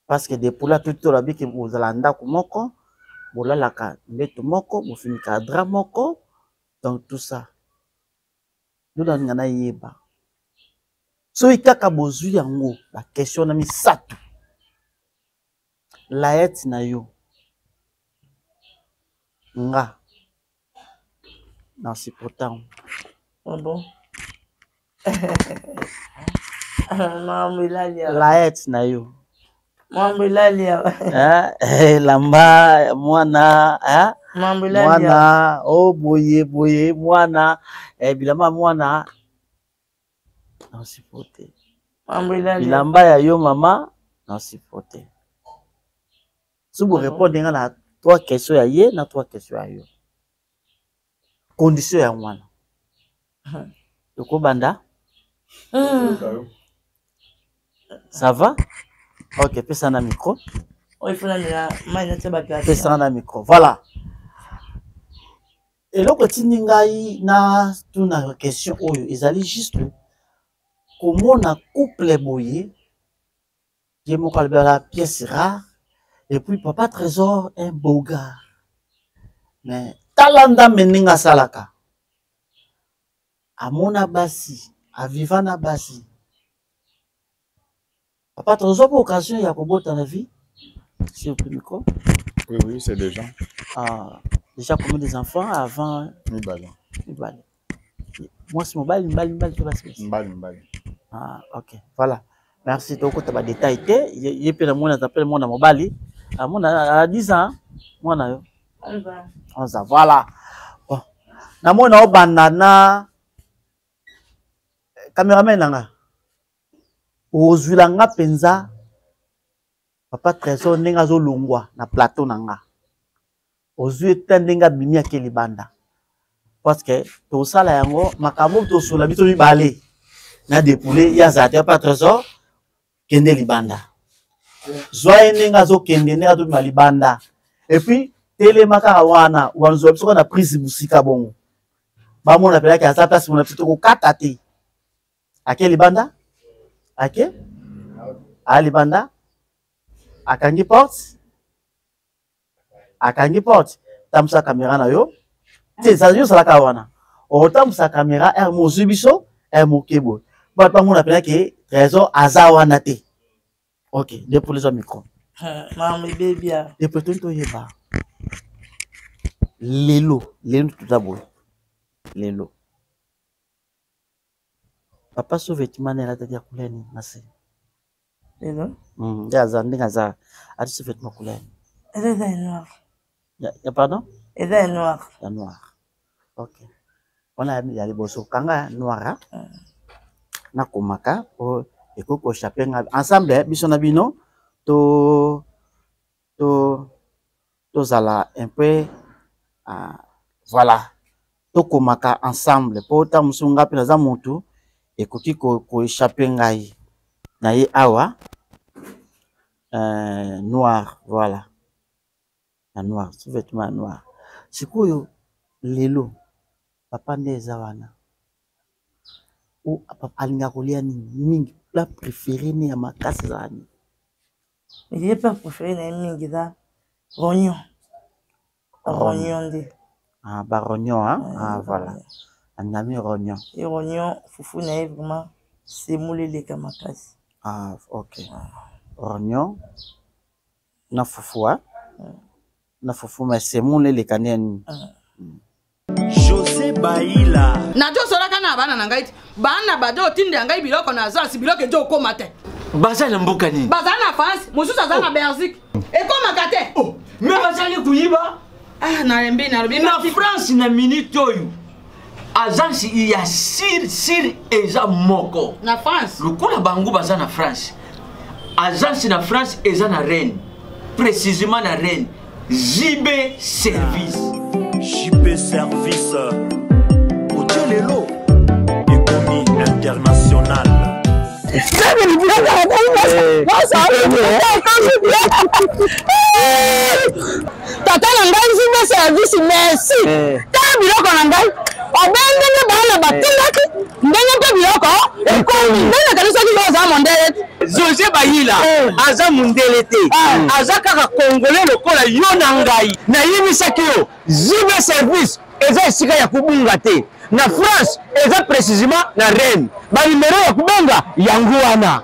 parce que depuis là tout tolobi ke bozala ndako moko, bolalaka mbeto moko, bofinikaka drap moko, donc tout ça ndo nalinga nayeba soki kaka bozwi yango. Baquestion na misato layete na yo, nga na supporta yango. Ah bon? Mambo elali awa. Layete na yo. Mambo elali awa. Elamba mwana. Mambo elali. Mwana o boye boye mwana, bilamba mwana na supporte. Mambo elali. Bilamba ya yo mama na supporte. So borépondre nga na trois questions ya ye na trois questions ya yo, condition ya mwana tokobanda. Ça va? Ok, pesa na micro. Oyo ifo namela mai natia baglace. Pesa na micro, voilà. Eloko etindi ngai na tuna question oyo ezali juste komona couple boye. Ye moko alobi ala pièce rare, et puis papa Trésor un beau gars, mais tala Nzambe ndenge asalaka. Amona basi, aviva na basi. Papa Trésor, mpo occasion ya kobota na vie, s'il vous plaît, micro. Oui, oui, c'est déjà. Ah, déjà combien des enfants avant? Mibale. Mibale. Mwasi, mobali, mibali, mibali to basi? Basi. Mibali, mibali. Ah, ok, voilà, merci. Tokota badétail te. Ye mpe namoni aza mpe mwana mobali, amona a 10 ans. Mwana yo 11 ans, voilà. Bon, namoni naobanda na cameraman na nga, ozwila nga mpenza. Papa Trésor ndenge azolongwa na plateau na nga. Ozwi ete ndenge abimi ake libanda. Parce que tosala yango makambo tosola biso mibale na depoule ye azala te papa Trésor kende libanda. Zwa ye ndenge azokende ndenge azobima libanda. Et puis telema kaka wana wanzwa biso kaka na prise mosika bongo. Bamona pelaki aza place mona biso tokokata te. Ake libanda? Ake? Aya libanda? Akangi porte? Akangi porte? Tambusa kamera na yo. Te, yo ozalaka wana. Otambusa kamera, heure mozwi biso, heure moke boye. Bato bamona mpenza ke Trésor aza wana te. Ok, Depoule zwa micro. Mama ebebi ya. Depoule toni toyeba. Lelo, lelo toza boye. Lelo. Papa sous vêtement na elataki ya couleur nini na se? Lelo? Nde aza ndenge aza ati sous vêtement couleur nini? Eza eza ya noir. Ya pardon? Eza ya noir. Ya noir. Ok. Wana ya liboso kanga noir hein? Nakomaka po ekoki kochape nga ensemble biso na bino to to tozala un peu voilà tokomaka ensemble po ntango mosusu ngai mpe naza motu ekoki koechappe ngai na ye awa noir voilà na noir sous-vêtement ya noir sikoyo lelo papa nde eza wana alingaka kolia nini mingi plat préféré ne ya makasi ezala nini? Ye plat préféré na ye mingi eza rognon. Rognon nde. Ah, ba rognon, hein? Ah, voilà. Alingami rognon. Ye rognon, fufu na ye vraiment semoule eleka makasi. Ah, ok. Rognon na fufu, hein? Na fufu mais semoule eleka nde nini? José Baila. Najosolaka na bana na ngai ti bana bajo otindela ngai biloko na agence biloko ejo okoma te. Baza na mboka nini? Baza na France, mosusu aza na Belgique. Ekomaka te. Oh, mais bazali koyiba. Ah, nalembi nalobi na France na minute oyo agence ya sir sir eza moko na France. Lokola bango baza na France, agence na France eza na Rennes, précisément na Rennes, JB Service. JB Service otie lelo ekomi international. Tata na ngai JB Service, merci. Tala biloko na ngai obe ndenge bana batindaki ndenge mpe biloko ekomi ndenge nakanisaki yo oza mondele te. Jose Bayila aza mundele te, aza kaka congolais lokola yo na ngai. Nayebisaki yo JB Service eza esika ya kobunga te. Na France eza précisément na Rennes. Ba numero ya kobenga yango wana.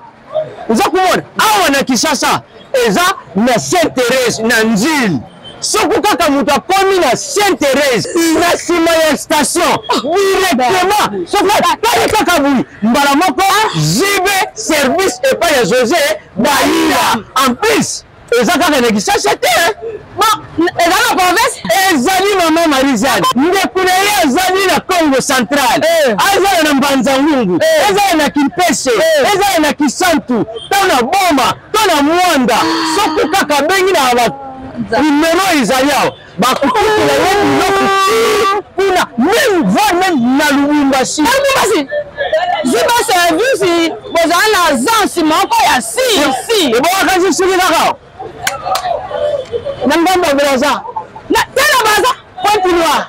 Oza komona awa na Kinshasa eza na Sainte Thérèse na Njili. Soki kaka moto akomi na Sainte Thérèse na nsima ya station directement, soki atali kaka boye mbala moko JB Service epai ya José Bayila. En plus eza kaka na Kinshasa te, bon eza na province ezali mama Marie-Jeanne ndeko na ye azali na Congo central, azala na Mbanza-Ngungu, ezala na Kimpese, ezala na Kisantu to na Boma to na Mwanda, soki kaka abengi na ba numero ezali awa bakokotela ye biloko ti kuna, meme voire meme na Lubumbashi. Lubumbashi ziba service bozala na agence moko ya si si ebongaka si soki kaka na ngambo ya Brazza na te na Brazza Pointe Noire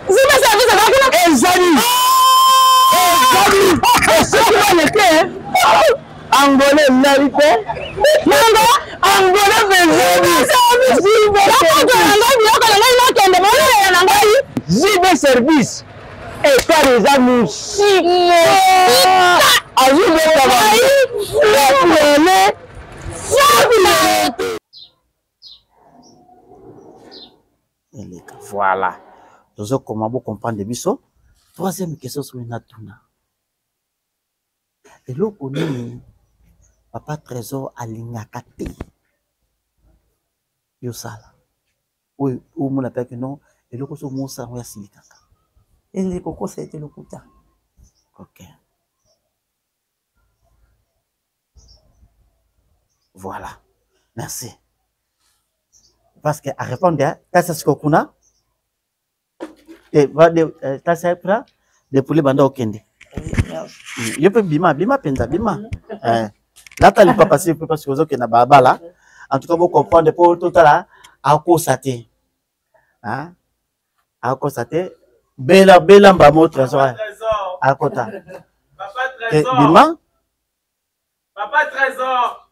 ziba service eza kuna ezali ezali soki bana te Angolais nali te nanga Angolais vezeli biloko na ngai nakende bolelela na ngai JB Service etali eza mosika azobeta baele eleka voilà tozokoma bocomprendre biso. Troisième question soki natuna eloko nini papa Trésor alingaka te yosala oyo omona mpe non eloko so mosala yango ya silikaka ende kokosa ete lokuta. Ok, voilà. Merci. Parce que arépondre, tasa siko kuna. Eh, va de eh, tasa kuna depule banda okende. Mm, yo pe bima, bima penza, bima. Eh. Lata lipapa si pe parce que ozokende na balabala. En tout cas, bo comprendre po totala akosa te. Hein? Akosa te. Bela bela mbamo trésor. Akota. Papa Eh, bima. Papa Trésor.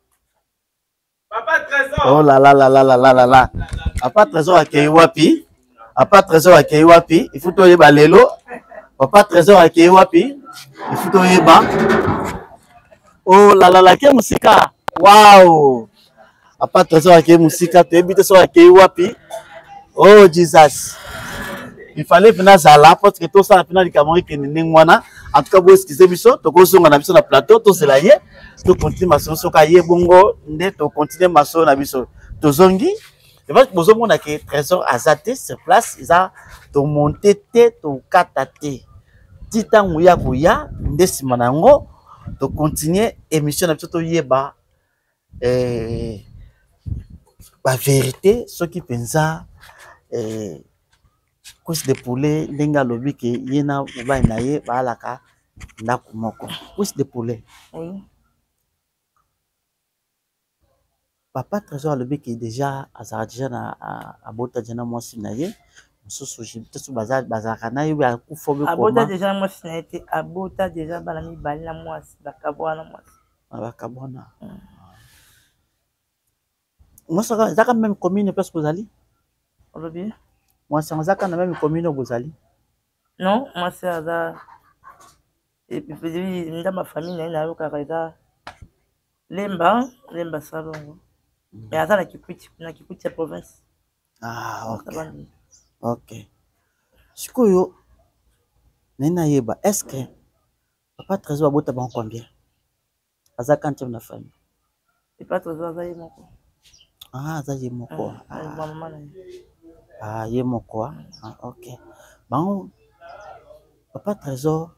Papa Trésor. Oh là là là là là là là là. Papa Trésor akei wapi? Papa Trésor akei wapi? Il faut toyeba lelo. Papa Trésor akei wapi? Il faut toyeba. Oh là là là, ke musika. Wow. Papa Trésor akei musika, toyebi te soki akei wapi. Oh Jesus. Il fallait mpena azala parce que tosala mpena likambo ekende ndenge wana. En tout cas, bo excuse biso, tokozonga na biso na plateau, tozela ye. Tokontinue masolo soki aye bongo nde tokontinue masolo na biso. Tozongi. Bozomona ke Trésor aza te sur place, eza tomonte te, tokata te. Ti ntango ya koya nde nsima na yango tokontinue émission na biso toyeba eh, ba vérité soki mpenza eh, cuisse de poulet ndenge alobi ke ye na mobali na ye baalaka ndako moko. Cuisse de poulet. Oui. Papa Trésor alobi ke déjà azalaka déjà na abota déjà na mwasi na ye mosusu peut-être bazalaka na ye akufa obe abota déjà na mwasi na ye te, abota déjà bana mibale na mwasi, bakabwana mwasi. Bakabwana. Mwasi ezaka même commune place bozali? Olobi? Mwasi yango ezaka na même commune oyo bozali? Non, mwasi aza ndamba famille na ye nayokaka eza Lemba, Lemba Salongo. Mais aza na Kikwit, na Kikwit ya province. Ah, ok. Ok. Sikoyo, naye nayeba, est-ce que Papa Trésor abota bango combien? Aza quantième na famille? Papa Trésor aza ye moko. Ah, aza ye moko. Ah, mama na ye. Ah, ye moko. Ah, ok. Bango, Papa Trésor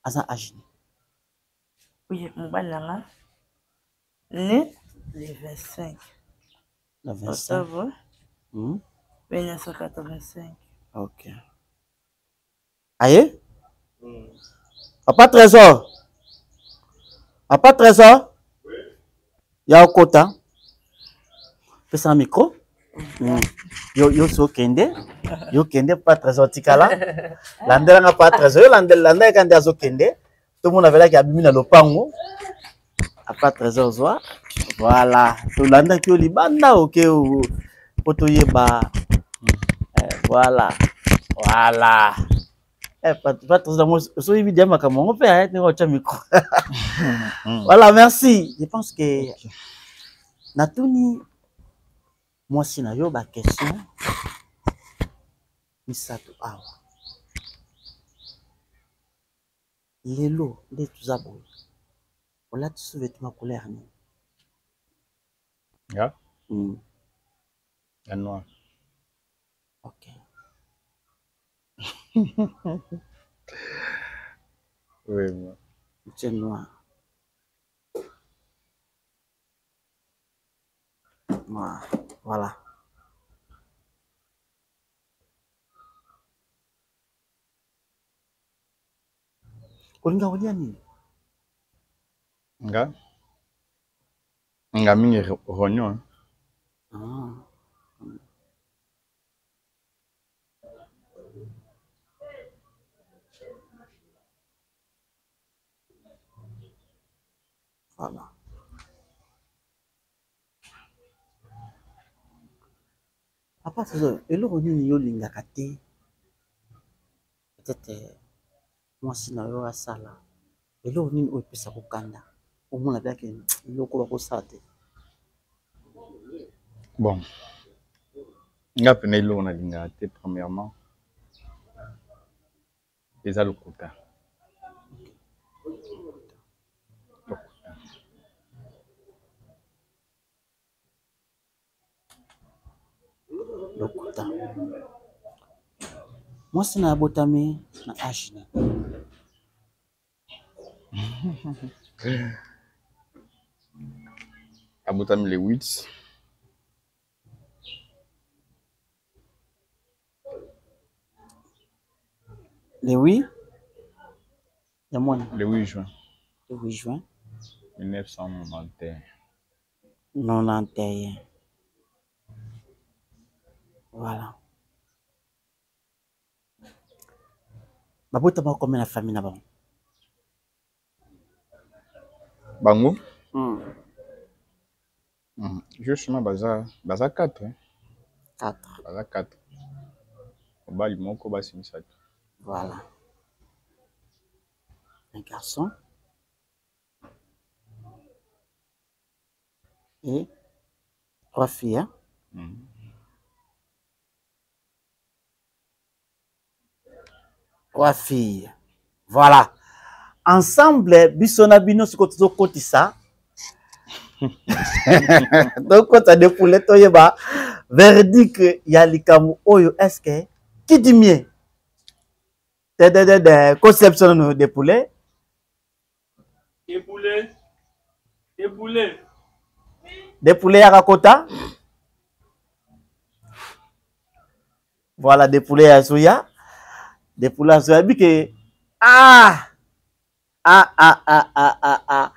aza âge nini? Oui, mobali na nga né le 25. Le 25. Octobre. 1985. Ok. Aye? Papa Trésor. Papa Trésor. Oui. Ya okota. Pesa micro. Yo yo so kende. Yo kende Papa Trésor tikala. Landela nga Papa Trésor. Yo landela landela kande azo kende. Tout le monde avait là qui abimi na lopango. Papa Trésor zwa. Voilà. Tolandaki yo libanda oke po toyeba. Voilà. Voilà. Eh, Papa Trésor, moi, soki dia makambo yango mpe ndenge otya micro. Voilà, merci. Je pense que natuni mwasi na yo ba question misato awa. Lelo nde toza boye. Olati sous-vêtement couleur nini? Ya? Ya noir. Ok. Oui, moi. C'est noir. Noir. Voilà. Olinga kolia nini? Nga? Nga mingi rognon. Ah. Voilà. Papa Trésor, eloko nini yo olingaka te peut-être mwasi na yo asala, eloko nini oyo epesa kokanda omona mpe ake eloko bakosala te? Bon, nga pena eloko nalingaka te premièrement eza lokuta. Lokuta. Lokuta. Mwasi na abotami na age nini? Abotami le 8. Le 8 ya mwana. Le 8 juin. Le 8 juin. 1991. 91. Voilà. Babotama combien na famille na bango? Bango? Justement baza baza 4 hein. 4. Baza 4. Mobali moko basi misato. Voilà. Un garçon et trois filles. Hein? Trois filles. Voilà. Ensemble, biso na bino siko tozokotisa. Tokota de poulet toyeba verdict ya likambo oyo est-ce que qui dit mieux? De de de de conception no de poulet. De poulet. De poulet. De poulet ya kakota. Voilà de poulet ya soya. De poulet ya soya bike ah ah ah ah ah ah ah.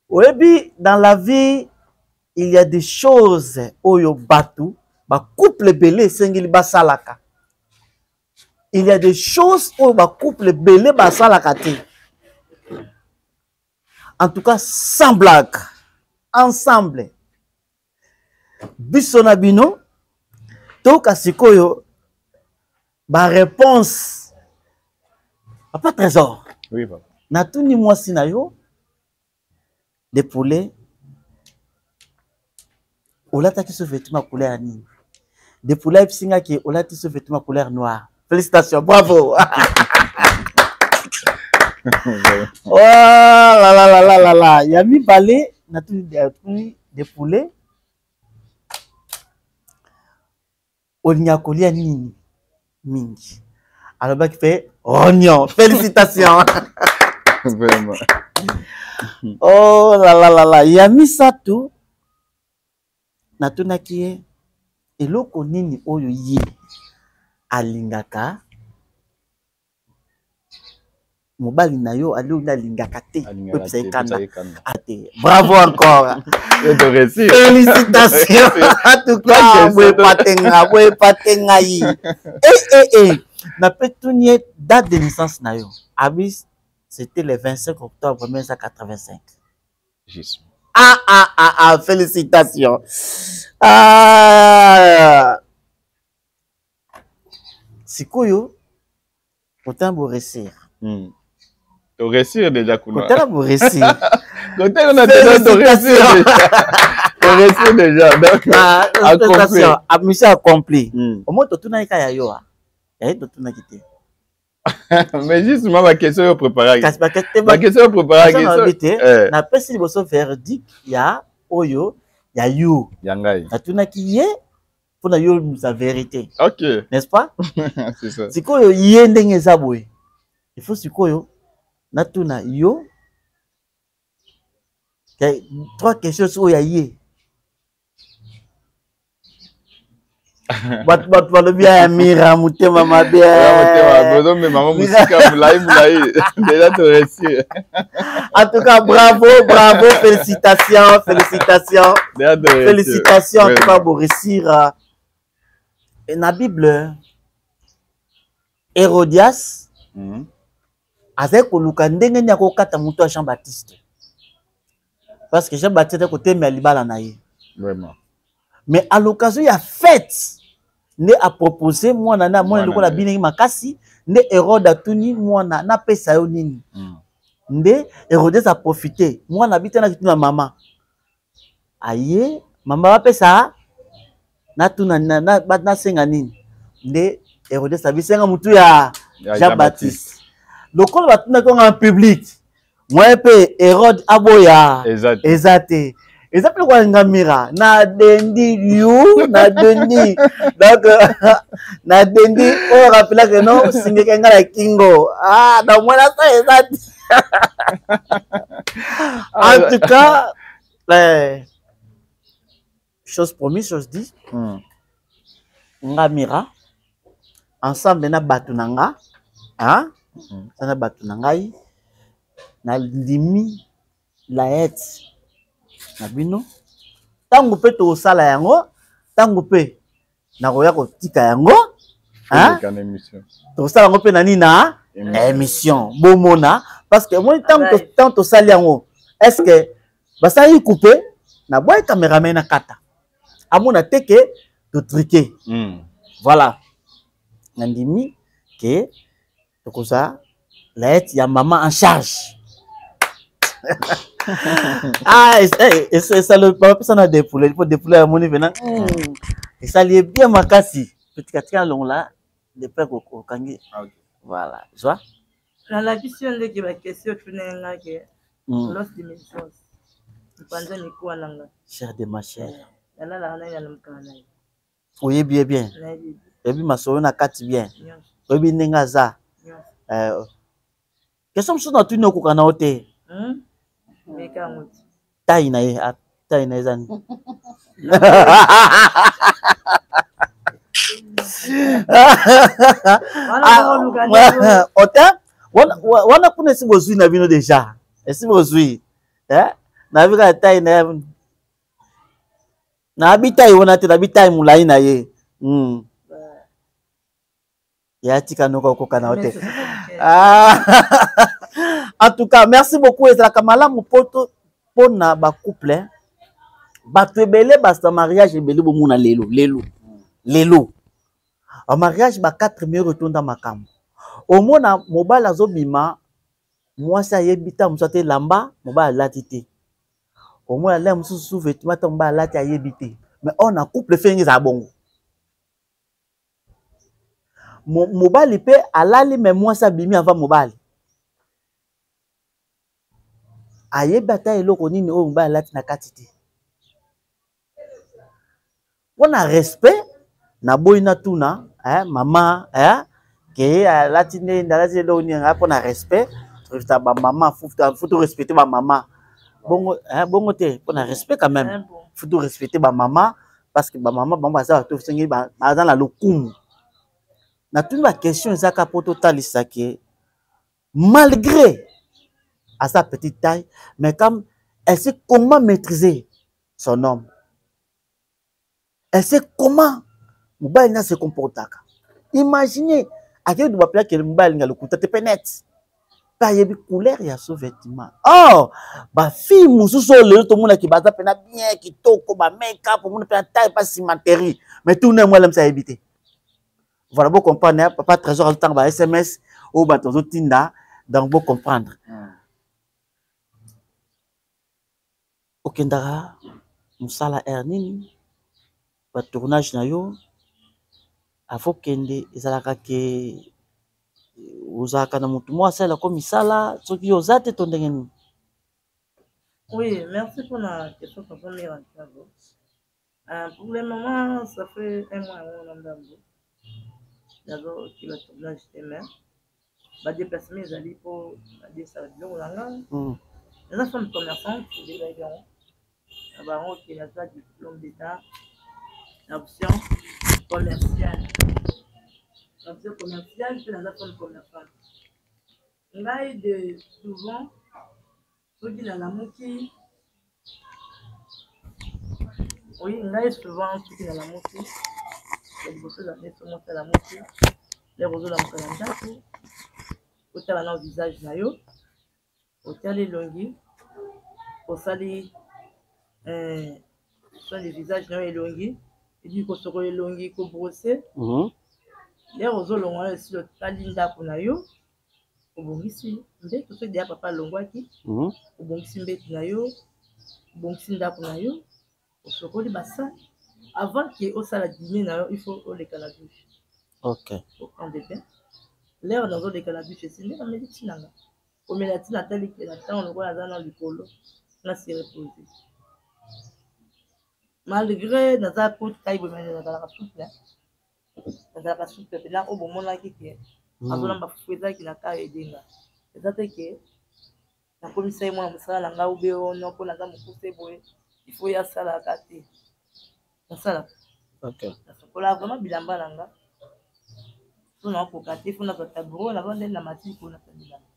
Oyebi dans la vie il y a des choses oyo batu ba couple ebele esengeli basalaka. Il y a des choses oyo ba couple ebele basalaka te. En tout cas sans blague ensemble biso na bino toyoka sikoyo ba réponse. Papa Trésor. Oui, papa. Natuni mwasi na yo de poulet olataki so vêtement couleur ya nini? De poulet ayebisi nga ke olati so vêtement couleur noire. Félicitations, bravo. Oh là là là là là là. Ya mibale natuni de poulet olingaka kolia nini mingi? Alobaki mpe rognon. Félicitations. Vraiment. Oh là là là là. Ya misato natunaki ye eloko nini oyo ye alingaka mobali na yo ali oyo alingaka te oyebisa ye kanda ate. Bravo encore. Félicitations. En tout cas, boyepatenga, boyepatenga ye. Eh, eh, eh. Napetuni ye date de naissance na yo. Abi, c'était le 25 octobre 1985. Juste. Ah, ah, ah, ah, félicitations. Ah. Sikoyo, autant bo réussir. To réussir déjà kuna. Kotala bo réussir. Kotala na déjà to réussir déjà. To réussir déjà. Donc, ah, accompli. Ah, mission accomplie. Au moins totuna ka ya yo. Ya ye totuna kite. Mais justement ma question yo préparer. Kasi ba question ma question yo préparer question. Eh. Na pesi liboso verdict ya oyo ya yo. Ya ngai. Natunaki ye mpona yo sa vérité. OK. N'est-ce pas? C'est ça. Sikoyo ye ndenge eza boye. Il faut sikoyo natuna yo trois questions oyo ya ye. Bato bato balobi ya mira motema mabe. Motema mabe ozomema ngo mosika molai molai déjà to réussir. En tout cas bravo, bravo, félicitations, félicitations. Félicitations en tout cas pour réussir. Na Bible Hérodias azali koluka ndenge nini akokata moto ya Jean-Baptiste. Parce que Jean-Baptiste azali kotemela libala na ye. Vraiment. Mais à l'occasion ya fête nde a proposé mwana na mwana lokola binengi makasi nde Hérode atuni mwana napesa yo nini. Nde Hérode a profité mwana abita na kituna mama aye mama bapesa natuna nasenga nini nde Hérode abisenga mutu ya Jean-Baptiste lokola batunaki yango en public moyen mpe Hérode aboya eza te eza mpe lokola ngamira na dendi yu na dendi donc na dendi oyo rappelaka no singeke nga na kingo ah na mwana sa eza te en tout cas eh, Chose promise, chose dit. Nga Mira, ensemble na bato na nga, hein? Na bato na ngai, nandimi laete na bino. Ntango mpe tokosala yango, ntango mpe nakoya kotika yango, hein? Tokosala yango mpe na nini na émission bomona, parce que omoni ntango tosali yango, est ce que basali coupe na boye cameraman na kata amona te ke totrike. Voilà, nandimi ke tokozwa laete ya mama en charge. Ah, esali bapesa na depoule mpo depoule amoni mpena esali ye bien makasi. Tikatika longola depuis okangi. Voilà, zwa. Nalakisi yo ndeke baquestion otuna nga ke los de mes os mpanza mikuwa na nga. Cher de ma chère. Nalalaka naye, nalamukaka na ye. Oyebi ye bien, oyebi masolo na kati bien, oyebi ndenge aza. Question mosusu natuni, okoka na yo te. Taille na ye, taille na ye eza nini? Ote wana kuna esi bozwi na bino déjà, esi bozwi nayebi kaka taille na ye. Nayebi taille wana te, nayebi taille molai na ye. Ya tika noka okoka na yo te. En tout cas, merci beaucoup. Ezalaka malamu poto mpona bacouple. Bato ebele basa mariage ebele bomona lelo lelo lelo mariage ba 4 mur etonda makambo. Omona mobali azobima, mwasi ayebi ta mosusu ate elamba mobali alati te. Omona alai mosusu sous vêtement ta mobali alati, ayebi te. Mais oyo na couple fenge ezala bongo, mobali mpe alali, me mwasi abimi avant mobali, ayebi ata eloko nini oyo mobali alati na kati te. Mpona respect, naboyi natuna eh, mama eh, ke alati nde alati eloko nini ngai. Mpona respect toyebisa bamama, faut torespecte bamama bongo eh, bongo te. Mpona respect quand même, faut torespecte bamama, parce que bamama bango baza bato soki baza na lokumu. Natuni baquestion eza kaka mpo totalisa ke malgré à sa petite taille, mais comme elle sait comment maîtriser son homme, elle sait comment mobali na se comportaka. Imaginez, akei duba mpe akele mobali alinga lokuta te mpe net mpe ayebi couleur ya sous-vêtement. Or bafille mosusu oyo lelo tomonaki baza mpena bien kitoko, bamake-up, omona mpe taille pa cimenterie, mais tuna yango alamisa ayebi te. Voilà, bo comprendre papa Trésor azotanga ba SMS oyo bato bazotinda, donc bo comprendre. Okendaka mosala heure nini? Batournage na yo avokende ezalaka ke ozalaka na motu moko asalelako misala soki yo oza te, to ndenge nini? Oui, merci pour la question, papa Mira. Pour le moment, ça fait un mois on a ndambo. Nazo ki ba tournage te, mais ba déplacement ezali po badesala biloko na nga. Naza femme commerçante, ebelaki yango na bango ke naza diplôme d'état na option commerciale, na option commerciale mpe naza femme commerçante. Ngai de souvent soki nalamuki, oui, ngai souvent soki nalamuki ya liboso eza nde so mwasi alamuki, lere ozolamuka na ndako, otala na visage na yo, otali elongi, osali soin de visage na yo, elongi ebi kosokola elongi, kobrose. Lere ozolongwa na esili, otali ndako na yo, obongisi mbeto. Soki deya papa alongwaki, obongisi mbeto na yo, obongisi ndako na yo, osokoli basani. Avant ke osala dîner na yo, il faut oleka na douche. Oprendre bain. Lere nazoleka na douche, esi nde nameli ntina nga komela ntina, atali ke na ntango lokola aza na likolo na se repose. Malgré naza po tai boye, nazalaka souple, nazalaka souple mpena. Oyo bomonaki ke azolamba fufu, ezalaki na ka edenga, eza te ke nakomisa ye mwana mosala na ngai ube ono mpo naza mokuse boye, il faut ye asalaka te. Nasalaka. Okay. Nasokolaka vraiment bilamba na nga. So nakoka te, fo nazwa tabouret, naza nde na matili mpo nasala bilamba.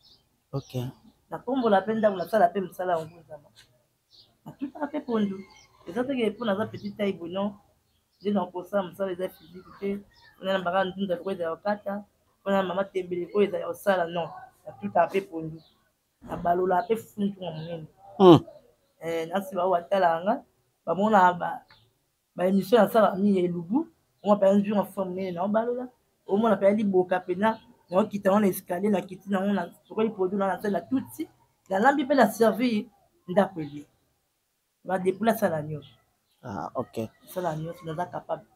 Okay. Nakombola mpe ndako, nasala mpe mosala yango nzama. Natutaka mpe pondu. Eza te ke mpo naza petit taille boye non. Nde nakosala mosala eza physique te. Mpona na mbaka ndunda lokola eza ya kokata, mpona mama tembele oyo eza ya kosala non. Natutaka mpe pondu. Nabalolaka mpe fufu ntunga monene. Eh, nasi baoyo batalaka nga bamonaka ba ba émission nasalaka mingi ya elubu omona mpenza nzunga fufu ya monene naobalola omona mpenza liboka mpenza naokita yango na escalier nakiti nango nasokoli produit na nasali na tuti nalambi mpe na servi ndako elie badepula asala nyonso. Ah, ok. Asala nyonso, naza capable.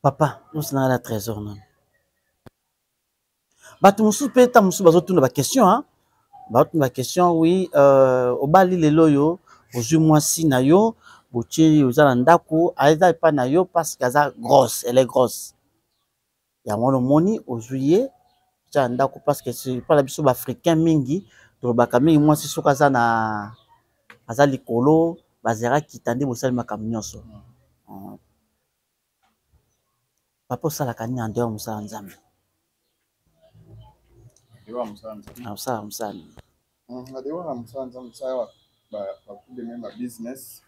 Papa, nyonso nanga na trésor nano. Bato mosusu mpe ntango mosusu bazotuna baquestion, hein? Bazotuna baquestion, oui, obali lelo oyo, ozwi mwasi na yo, botie oza na ndako, aza epai na yo parce que aza grosse, elle est grosse. Yango wana omoni ozwi ye otia na ndako parce que epai na biso baafricain mingi tolobaka mingi mwasi soki aza na aza likolo bazalaka kita nde bosali makambo nyonso. Papa osalaka nini en dehors mosala Nzambe? Osala mosala nini? En dehors ya mosala Nzambe, osala ba même ba business.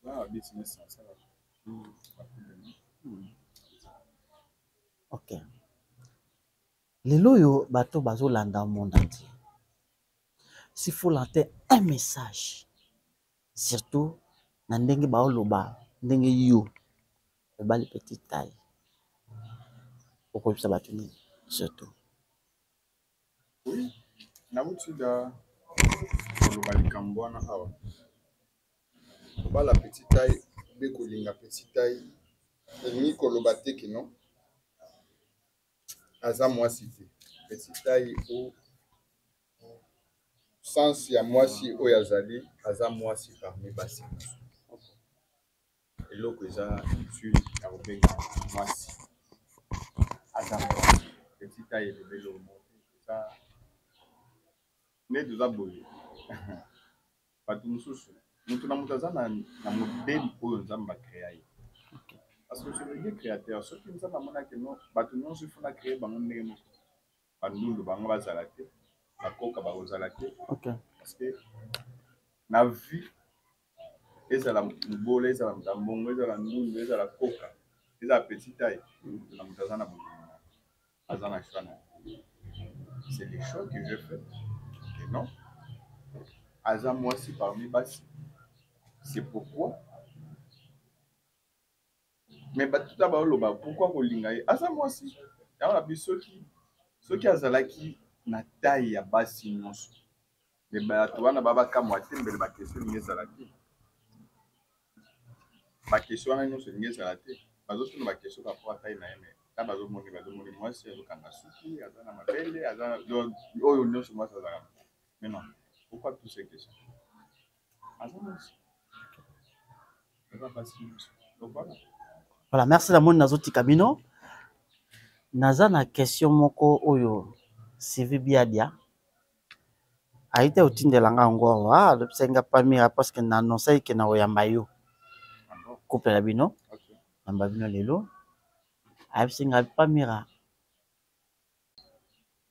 Ba business nasala. Ok. Lelo oyo bato bazolanda monde entier. S'il faut lancer un message, surtout na ndenge baoloba ndenge yo obali petite taille, okoyebisa bato nini surtout? Oui, nauti da koloba likambo wana awa. Kobala petite taille be kolinga petite taille elingi koloba te ke non aza mwasi te. Petite taille o sens ya mwasi oyo azali, aza mwasi parmi basi nyonso. Eloko eza utile ya kobenga mwasi aza mwasi. Petite taille elobi eloko moko te, eza nde toza boye. Bato mosusu, moto na moto aza na modèle oyo Nzambe acréa ye. Parce que c'est le Dieu créateur. Soki Nzambe amonaki no bato nyonso il faut na créer bango ndenge moko, bandundu bango bazala te, bakoka bakozala te. Parce que na vie, ezala mobola, ezala moto ya mbongo, ezala ndundu, ezala koka, ezala petit taille, moto na moto aza na bolingo, aza na choix na ye. C'est le choix que je fais que non, aza mwasi parmi basi. C'est pourquoi mais bato ta baoloba pourquoi kolinga ye, aza mwasi. Yango na biso, soki azalaki na taille ya basi nyonso, mais bato wana babakamwa te, mbele baquestion elingi ezala te, baquestion wana nyonso elingi ezala te. Bazotuna baquestion par rapport à taille na ye, mais ta bazomoni mwasi azokanga suki, aza na mabele, aza oyo nyonso mwasi azalaka. Mais non, pourquoi toutes ces questions? Aza mwasi, aza basi nyonso. Donc voilà. Voilà, merci la moni nazotika bino. Naza na question moko oyo Sylvie Biadia ayi te otindela nga yango awa, alobisaki nga Pamira parce que na annonçaki ke na koyamba yo. Couple na bino, yamba bino lelo. Ayebisi nga Pamira,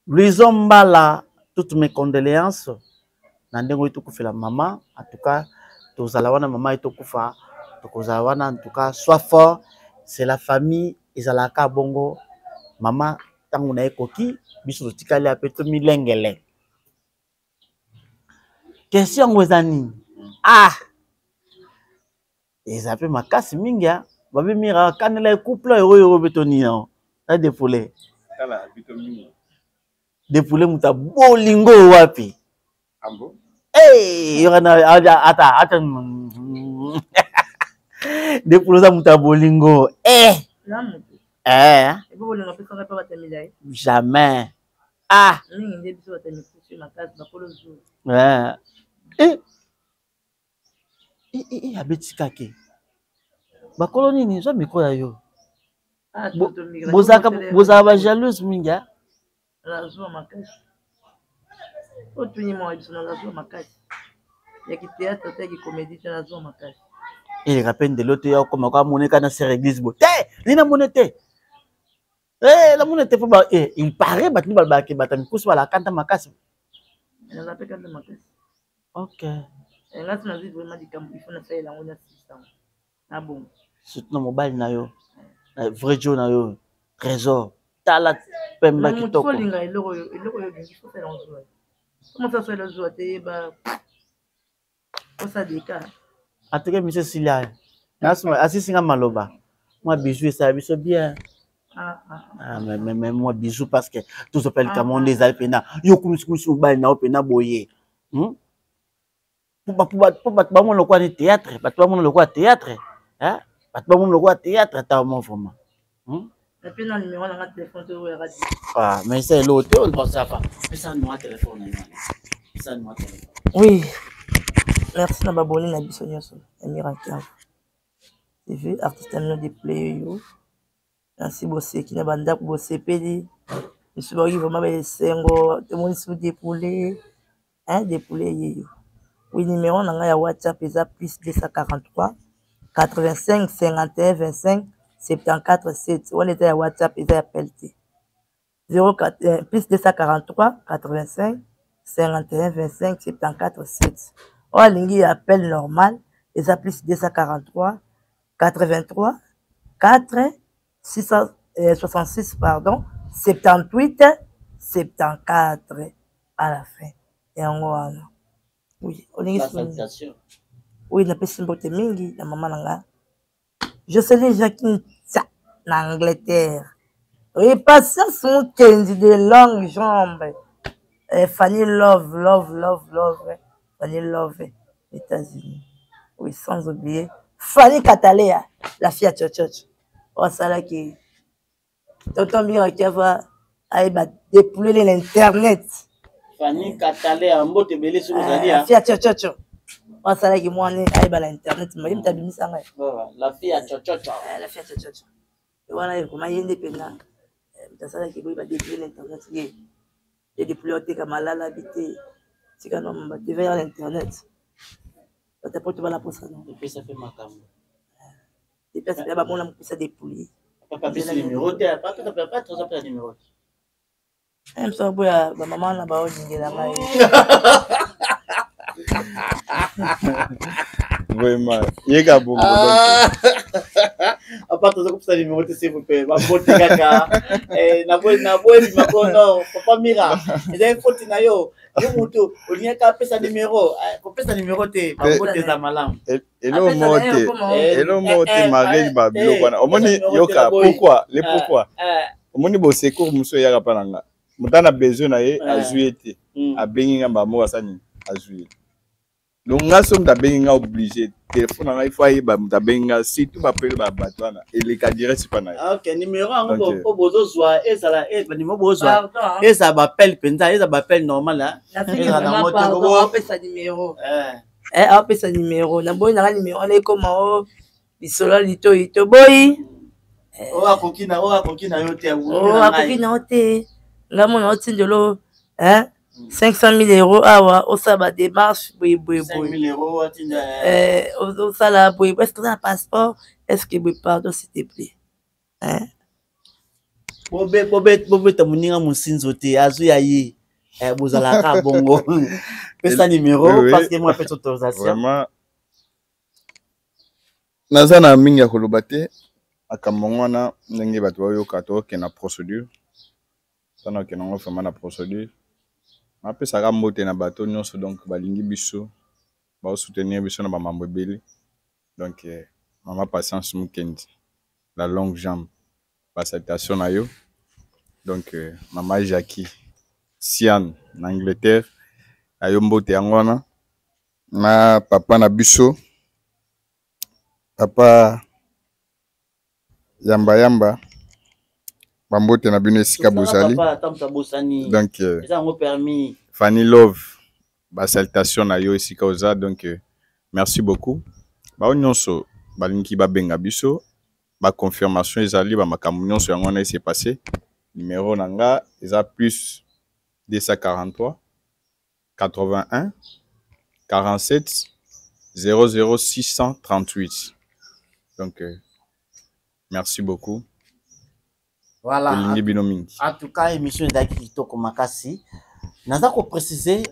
Louison Mbala, toutes mes condoléances na ndenge oyo tokufela mama. En tout cas, tozala wana mama ye tokufa, tokozala wana. En tout cas, sois fort, c'est la famille, ezalaka bongo. Mama ntango na ye ekoki, biso totikali ape tomilengele. Question yango eza nini? Ah, eza mpe makasi mingi ya babi mira kanela ye couple oyo oyo mpe toni yango na defoule defoule moto ya bolingo oyo wapi? Yokana ata ata defoule oza moto ya bolingo eh eh jamais. Ah eh eh abeti kake bakolo nini, zwa micro ya yo. Bozalaka ba jalouse mingi. Nazwa makasi otuni mwa biso, nazwa makasi. Ya ki théâtre te, ya ki comédie te, nazwa makasi. Eleka mpe ndelo te, ya okoma ko amoneka na sere église bo te, nini namone te. Eh, namone te mpo ba eh, il paraît bato nde balobaka ke bato ya mikusu balaka kanda makasi. Naza mpe kanda makasi. Ok. Eh, nga si nazwi vraiment likambo, il faut nasalela yango, nasilisa yango. Na bongo. Surtout na mobali na yo. Na vrai Joe na yo. Trésor. Tala pemba kitoko. Moto olinga eloko oyo, eloko oyo olingi, faut osala yango zuwa. Soki moto asala zuwa te, yeba osa deka. En tout cas, monsieur Silia, asisi nga maloba. Mwa bijou esala biso bien. Ah, ah, ah. Mais, mais, mais moi bijou parce que tozopela likambo nde ezali mpena yo kumisikumisi mobali na yo mpena boye Po bato bamona lokola ni théâtre, bato bamona lokola théâtre, hein? Bato bamona lokola théâtre ata mo vraiment. Nape na numéro na nga téléphone te oyo ya radio. Ah, mais c'est l'autre, on pense ça va. Pesa numéro ya téléphone na yo. Pesa numéro ya téléphone. Oui. Merci na baboni na biso nyonso ya Miracle TV, artiste na bino de play yo. Merci boseki na bandako bosepeli. Biso bayoki vraiment ba esengo, tomoni sous dépoulé. Hein, dépoulé yeyo. Oui, numéro na ngai ya WhatsApp eza plus 243 85 51 25 74 7. Wana eza ya WhatsApp, eza ya appel te. 04, plus 243 85 51 25 74 7. Oyo alingi ya appel normal eza plus 243 83 4 666, pardon, 78 74 à la fin. Yango wana. Oui, olingi La soni. salutation. Oui, napesi mbote mingi na mama na nga. Jocelyn Jacqueline Tsa na Angleterre. Oui, Patience Mukendi de longues jambes. Eh, Fanny Love, Love, Love, Love. Fanny Love, États-Unis. Oui, sans oublier Fanny Katalea, la fille à Tchotchotch. Osalaki. Tonton Mira Kiava ayeba dépouler l'internet. Fanny Katalea, mbote ebele soki ozali La fille à Tchotchotch. Osalaki mwana ayeba na internet, mais ye moto abimisa ngai. La fille à Tchotchotch. La fille à Tchotchotch. Wana ekoma ye nde mpenza. Moto asalaki boyeba dépouler l'internet ye. Ye dépouler oteka malala bi te. Tika no mba TV ya l'internet. Bato poto bala posa no. Epesa pe makambo. Epesa pe bamona mopesa dépouiller. Papa pesi numéro te, papa papa toza pe numéro te. Eh, mosu aboya bamama wana baolingela ngai. Vraiment, yeka bongo. Ah. Papa toza kopesa numéro te s'il vous plaît. Babote kaka. Eh, naboyi naboyi bimako non, papa Mira. Ezali faute na yo. Yo moto olingaka apesa numéro, kopesa numéro te, babote eza malamu. Elo moko te, elo moko te malgré ba biloko wana. Omoni yoka pourquoi, le pourquoi. Omoni bo secours mosusu eyaka pa na nga. Moto ana besoin na ye azwi ye te. Abengi nga mbala moko asali nini? Azwi ye. Donc nga soki moto abengi nga obligé téléphone na nga il faut ayeba moto abengi nga surtout bapele ba bato wana eleka direct pa na ye. Ah, ok, numéro yango po bozozwa ezala ba numéro bozwa ezala ba appel mpenza, ezala ba appel normal hein. Ezala na moto apesa numéro. Eh, apesa numéro. Na boyi na nga numéro wana ekoma o lisolo ya litoyi toboyi. Oyo akoki na oyo akoki na yo te. Oyo akoki na yo te. Nga mona otindelo hein 500 000 euros awa osala ba démarche boye boye boye. Eh, osala boye est-ce que oza na passeport? Est-ce que boye pardon s'il te plaît. Hein? Bobeta moninga mosinzo te, azwi ya ye. Eh, bozalaka bongo. Pesa numéro parce que moi pesa autorisation. Vraiment naza na mingi ya koloba te makambo yango wana ndenge bato bayoka tokokende na procédure mpona okende yango vraiment na procédure napesaka mbote na bato nyonso donc balingi biso baosoutenir biso na bamambo ebele donc mama Patience Mukendi la longue jambe basalutation na yo donc mama Jackie Sian na Angleterre na yo mbote yango wana na papa na biso papa yamba yamba bambote na bino esika bozali donc Fanny Love basalutation na yo esika oza donc merci beaucoup bao nyonso balingi babenga biso baconfirmation ezali bamakambo nyonso yango wana ese passé numéro na nga eza plus 243 81 47 00 638. Donc, euh, merci beaucoup. Voilà. Tolingi bino mingi. En tout cas, émission ezalaki kitoko makasi. Naza ko préciser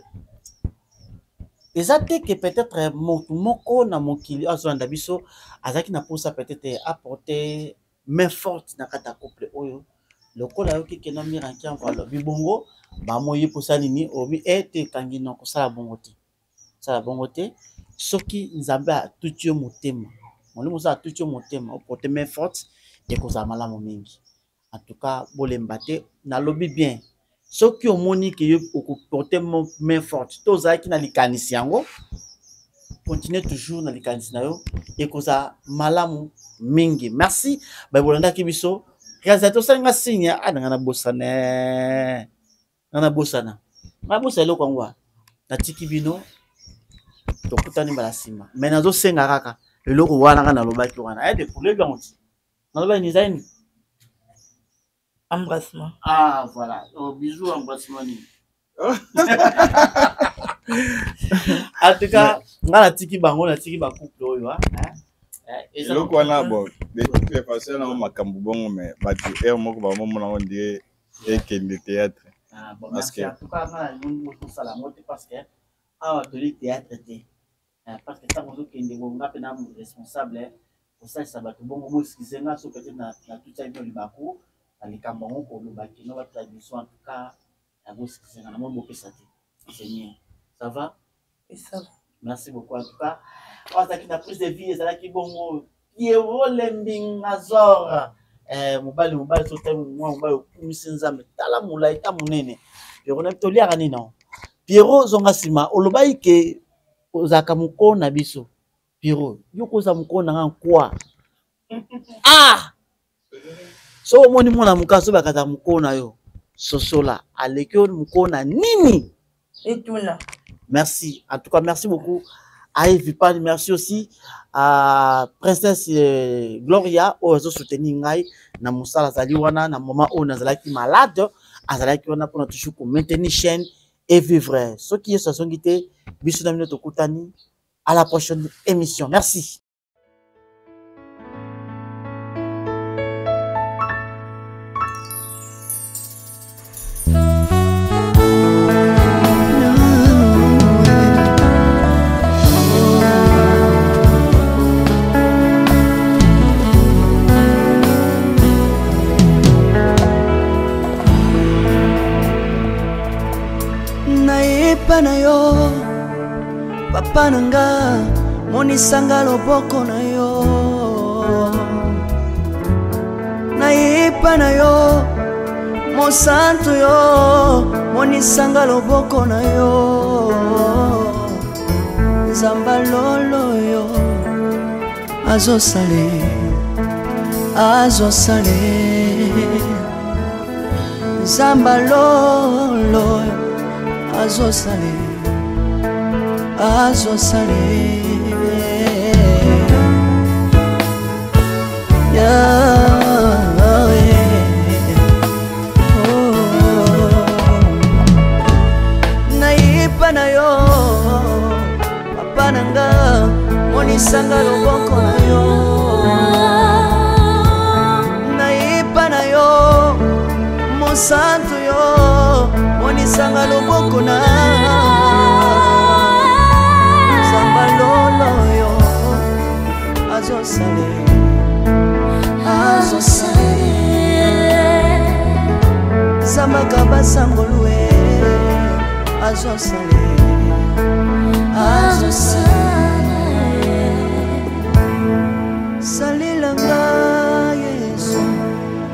eza te que peut-être motu moko na mokili azolanda biso azalaki na mposa peut-être apporter main forte na kati ya couple oyo lokola ayoki kena mira nkiango alobi bongo bamoyi mposa nini obi ete ekangi no kosala bongo te sala bongo te soki nzambe atuti yo motema molimo oza atuti yo motema oporte main forte ekozala malamu mingi en tout cas bolemba te nalobi bien soki omoni ke yo okoporte main forte to ozalaki na likanisi yango continue toujours na likanisi na yo ekozala malamu mingi merci babolandaki biso réalisateur osali nga signe ananga na bosane nga nabosana nga nabosana eloko yango wana natiki bino tokutani mbala nsima me nazosenga kaka eloko wana nga nalobaki wana aye de problème yango ti nalobaki nini ezali nini embrassement ah voilà oh, bisou embrassement nini en tout cas nga natiki bango natiki bacouple oyo eh, eloko wana bon de toutes les façons nango makambo bongo mais bato heure moko bamomona yango ndie ekende théâtre ah, bon, parce que en tout cas nga nalingi kosala yango te parce que awa toli théâtre te eh, parce que ntango ozokende ngo nga mpe na responsable eh, kosalisa bato bongo bo excuse nga so peut-être natutisaki bino libaku na likambo yango koloba kino batala biso en tout cas yango excuse nga namoni bopesa te seigneur ça va ça va merci beaucoup en tout cas oyo azalaki na prise de vie ezalaki bongo Pierrot Lembingazor eh, mobali mobali so tali mwa mobali okumisi nzambe tala molai ta monene Pierrot na toliaka nini nango Pierrot zonga nsima olobaki ke ozalaka mokolo na biso Pierrot yo koza mokolo na nga nkwa ah soki omoni mwana moke azobakata mokolo na yo sosola aleki yo mokolo na nini etuna merci en tout cas merci beaucoup à Evipani merci aussi à princesse euh, Gloria oyo azo soutenir ngai na mosala azali wana na moment oyo nazalaki malade azalaki wana mpona toujours ko maintenir chaîne et vivre soki yesu azongi te biso na bino tokutani à la prochaine émission merci Nayepa na yo papa na nga monisanga loboko na yo nayepa na yo mosantu yo monisanga loboko na yo nzamba lolo yo azosale azosale nzamba lolo azosale azosale yeah, oh. Nayepa na yo papa na nga monisanga loboko na yo nayepa na yo mosantu yo monisanga loboko na nzamba lolo yo azosale azosale zambaka basangolue azosale azosala salela nga yesu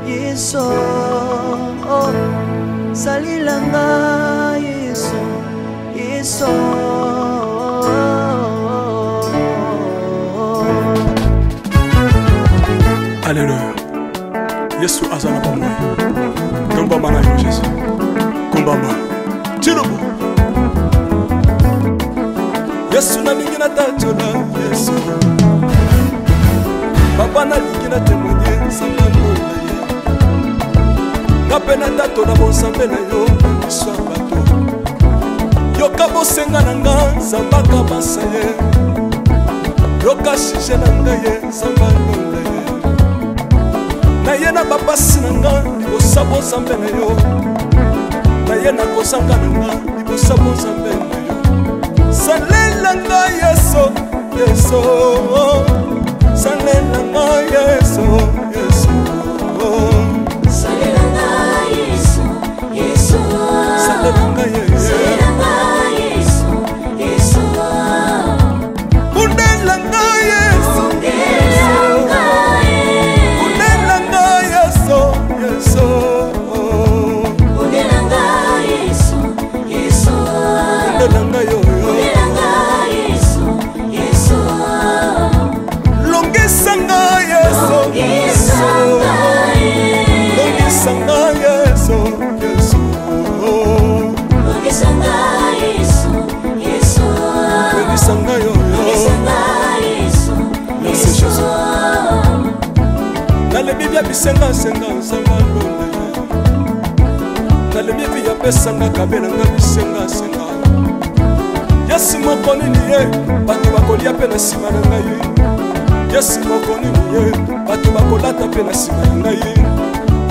yesu oh. salela nga yesu yesu Alléluia. Yesu aza na bomoi. Tombama na yo Jésus. Kumbama. Tilobo. Yesu nalingi natatola Yesu. Papa nalingi na témoigner nzambe na ye. Nga mpe natatola bonzambe na yo na miso ya bato. Yoka bosenga na nga Nzambe akabasa ye. Yoka sujet na ngai ye Nzambe alonda ye. Naye na bapasi na nga libosa bozambe na yo. Naye na kozanga na nga libosa bozambe na yo. Salela nga Yesu, Yesu. Salela nga Yesu, Yesu. Salela nga Yesu, Yesu. Salela nga Yesu. Salela nga Yesu, Yesu. Bundela nga Yesu. Bundela nga Yesu. Bundela nga Yesu, Yesu. Bundela nga Yesu, Yesu. Bundela nga yo, yo. Bundela nga Yesu, Yesu. Longisa nga Yesu. Longisa nga Yesu. Longisa nga Yesu, Yesu. Longisa nga Yesu, Yesu. Longisa nga yo, yo. Longisa nga Yesu, Merci, Yesu. Jésus. Nalebi bia bisengasenga nzambe alonda ye. Nalebi bi apesanga kabelanga bisengasenga. Yesu moko nini ye bato bakolia mpe na nsima na ngai. Yesu moko nini ye bato bakolata mpe na nsima na ngai.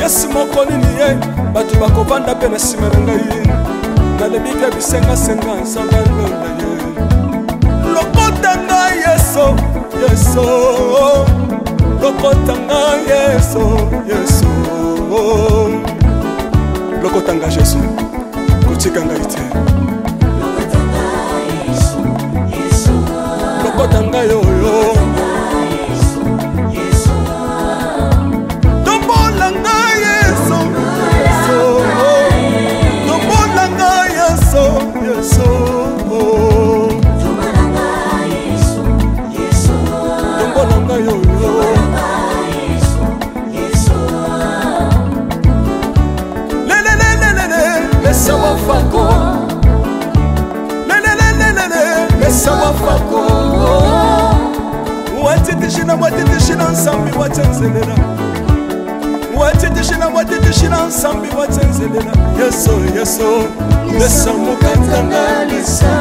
Yesu moko nini ye bato bakovanda mpe na nsima na ngai. Nalebi bia bisengasenga nzambe alonda ye. Lokota ngai Yesu, Yesu. Lokota ngai Yesu, Yesu. Lokota ngai Yesu, kotika ngai te. Lokota ngai oyo. Tombola ngai Yesu, Yesu. Tombola ngai Yesu, Yesu. Tombola ngai oyo. Lelelelelele, lesa wafako. Lelelelelele, lesa wafako. Watitishina, watitishina nsambi watsenzelela. Watitishina, watitishina nsambi watsenzelela. Yesu, Yesu, lesa mukatanga lesa.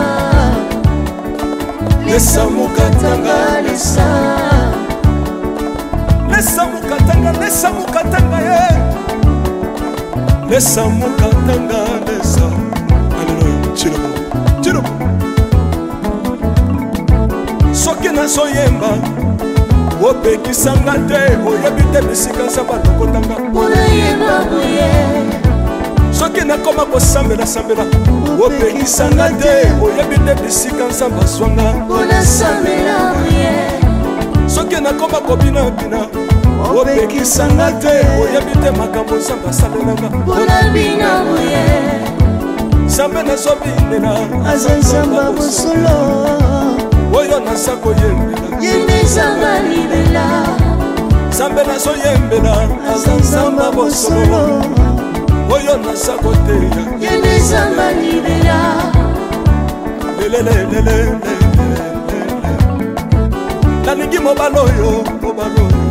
Lesa mukatanga lesa. Lesa mukatanga, lesa mukatanga ye. Lesa mukatanga lesa. Alléluia. Tshilombo, Tshilombo. Soki nazoyemba opekisanga te, oyebi te bisika nzambe alokotanga. Mpona boye. Soki nakoma kosambela-sambela opekisanga te, oyebi te bisika nzambe azwanga. Mpona sambela boye. Soki nakoma kobinabina opekisanga te, oyebi te makambo nzambe asalelanga. Mpona bina boye. Nzambe nazobinela aza nzambe ya bosolo. Oyo naza koyembela Ye nde nzambe ya libela. Nzambe nazoyembela aza nzambe ya bosolo. Oyo naza koteya Ye nde nzambe ya libela. Lelelelelele. Nalingi mobali oyo, mobali oyo.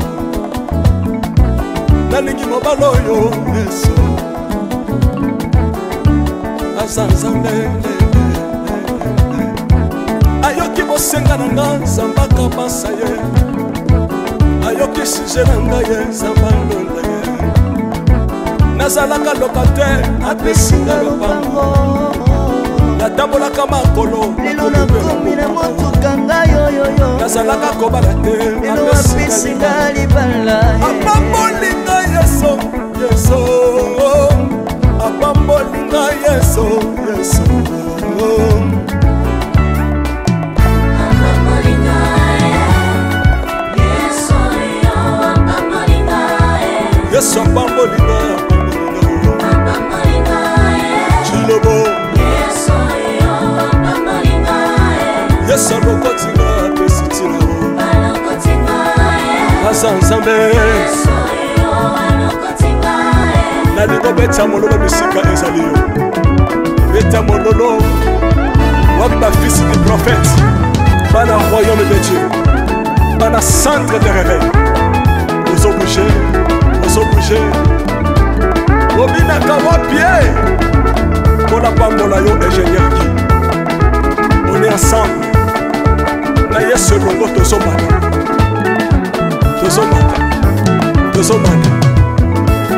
Nalingi mobali oyo Yesu aza nzambe. Ayoki bosenga na nga nzambe akabasa ye. Ayoki sujet na ngai ye nzambe alonda ye. Nazalaka locataire, apesi nga lopango. Natambolaka makolo, lelo nakomi na motuka ngai oyoyo. Nazalaka kobala te, lelo apesi nga libala. Apamboli ngai Yesu, Yesu. Apamboli ngai Yesu, Yesu. Yesu apamboli ngai, apamboli ngai. Chilobo Yesu alokoti ngai, apesi ntina. Aza nzambe. Nalingi obeta mololo bisika ezali yo. Beta mololo. Wapi bafils du prophète, bana royaume de Dieu, bana centre de réveil? Ozobouge, ozobouge. Obinaka wapi ye? Mpona pambola yo, ingénieur Guy. Yesu elongo tozomata, tozomata, tozomata.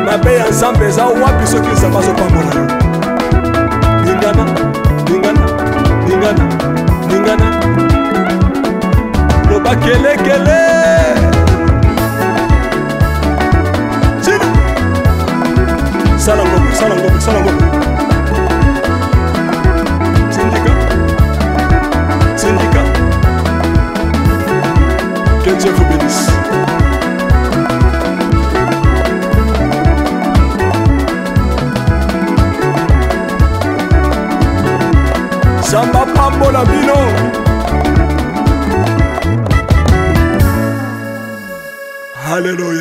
Mabe ya Nzambe eza wapi soki Nzambe azopambola yo? Lingana, lingana, lingana, lingana, loba kelekele. Sina sala ngombe, sala ngombe, sala ngombe. Sindika, sindika. Que Dieu vous bénisse. Nzambe apambola bino. Haleluya.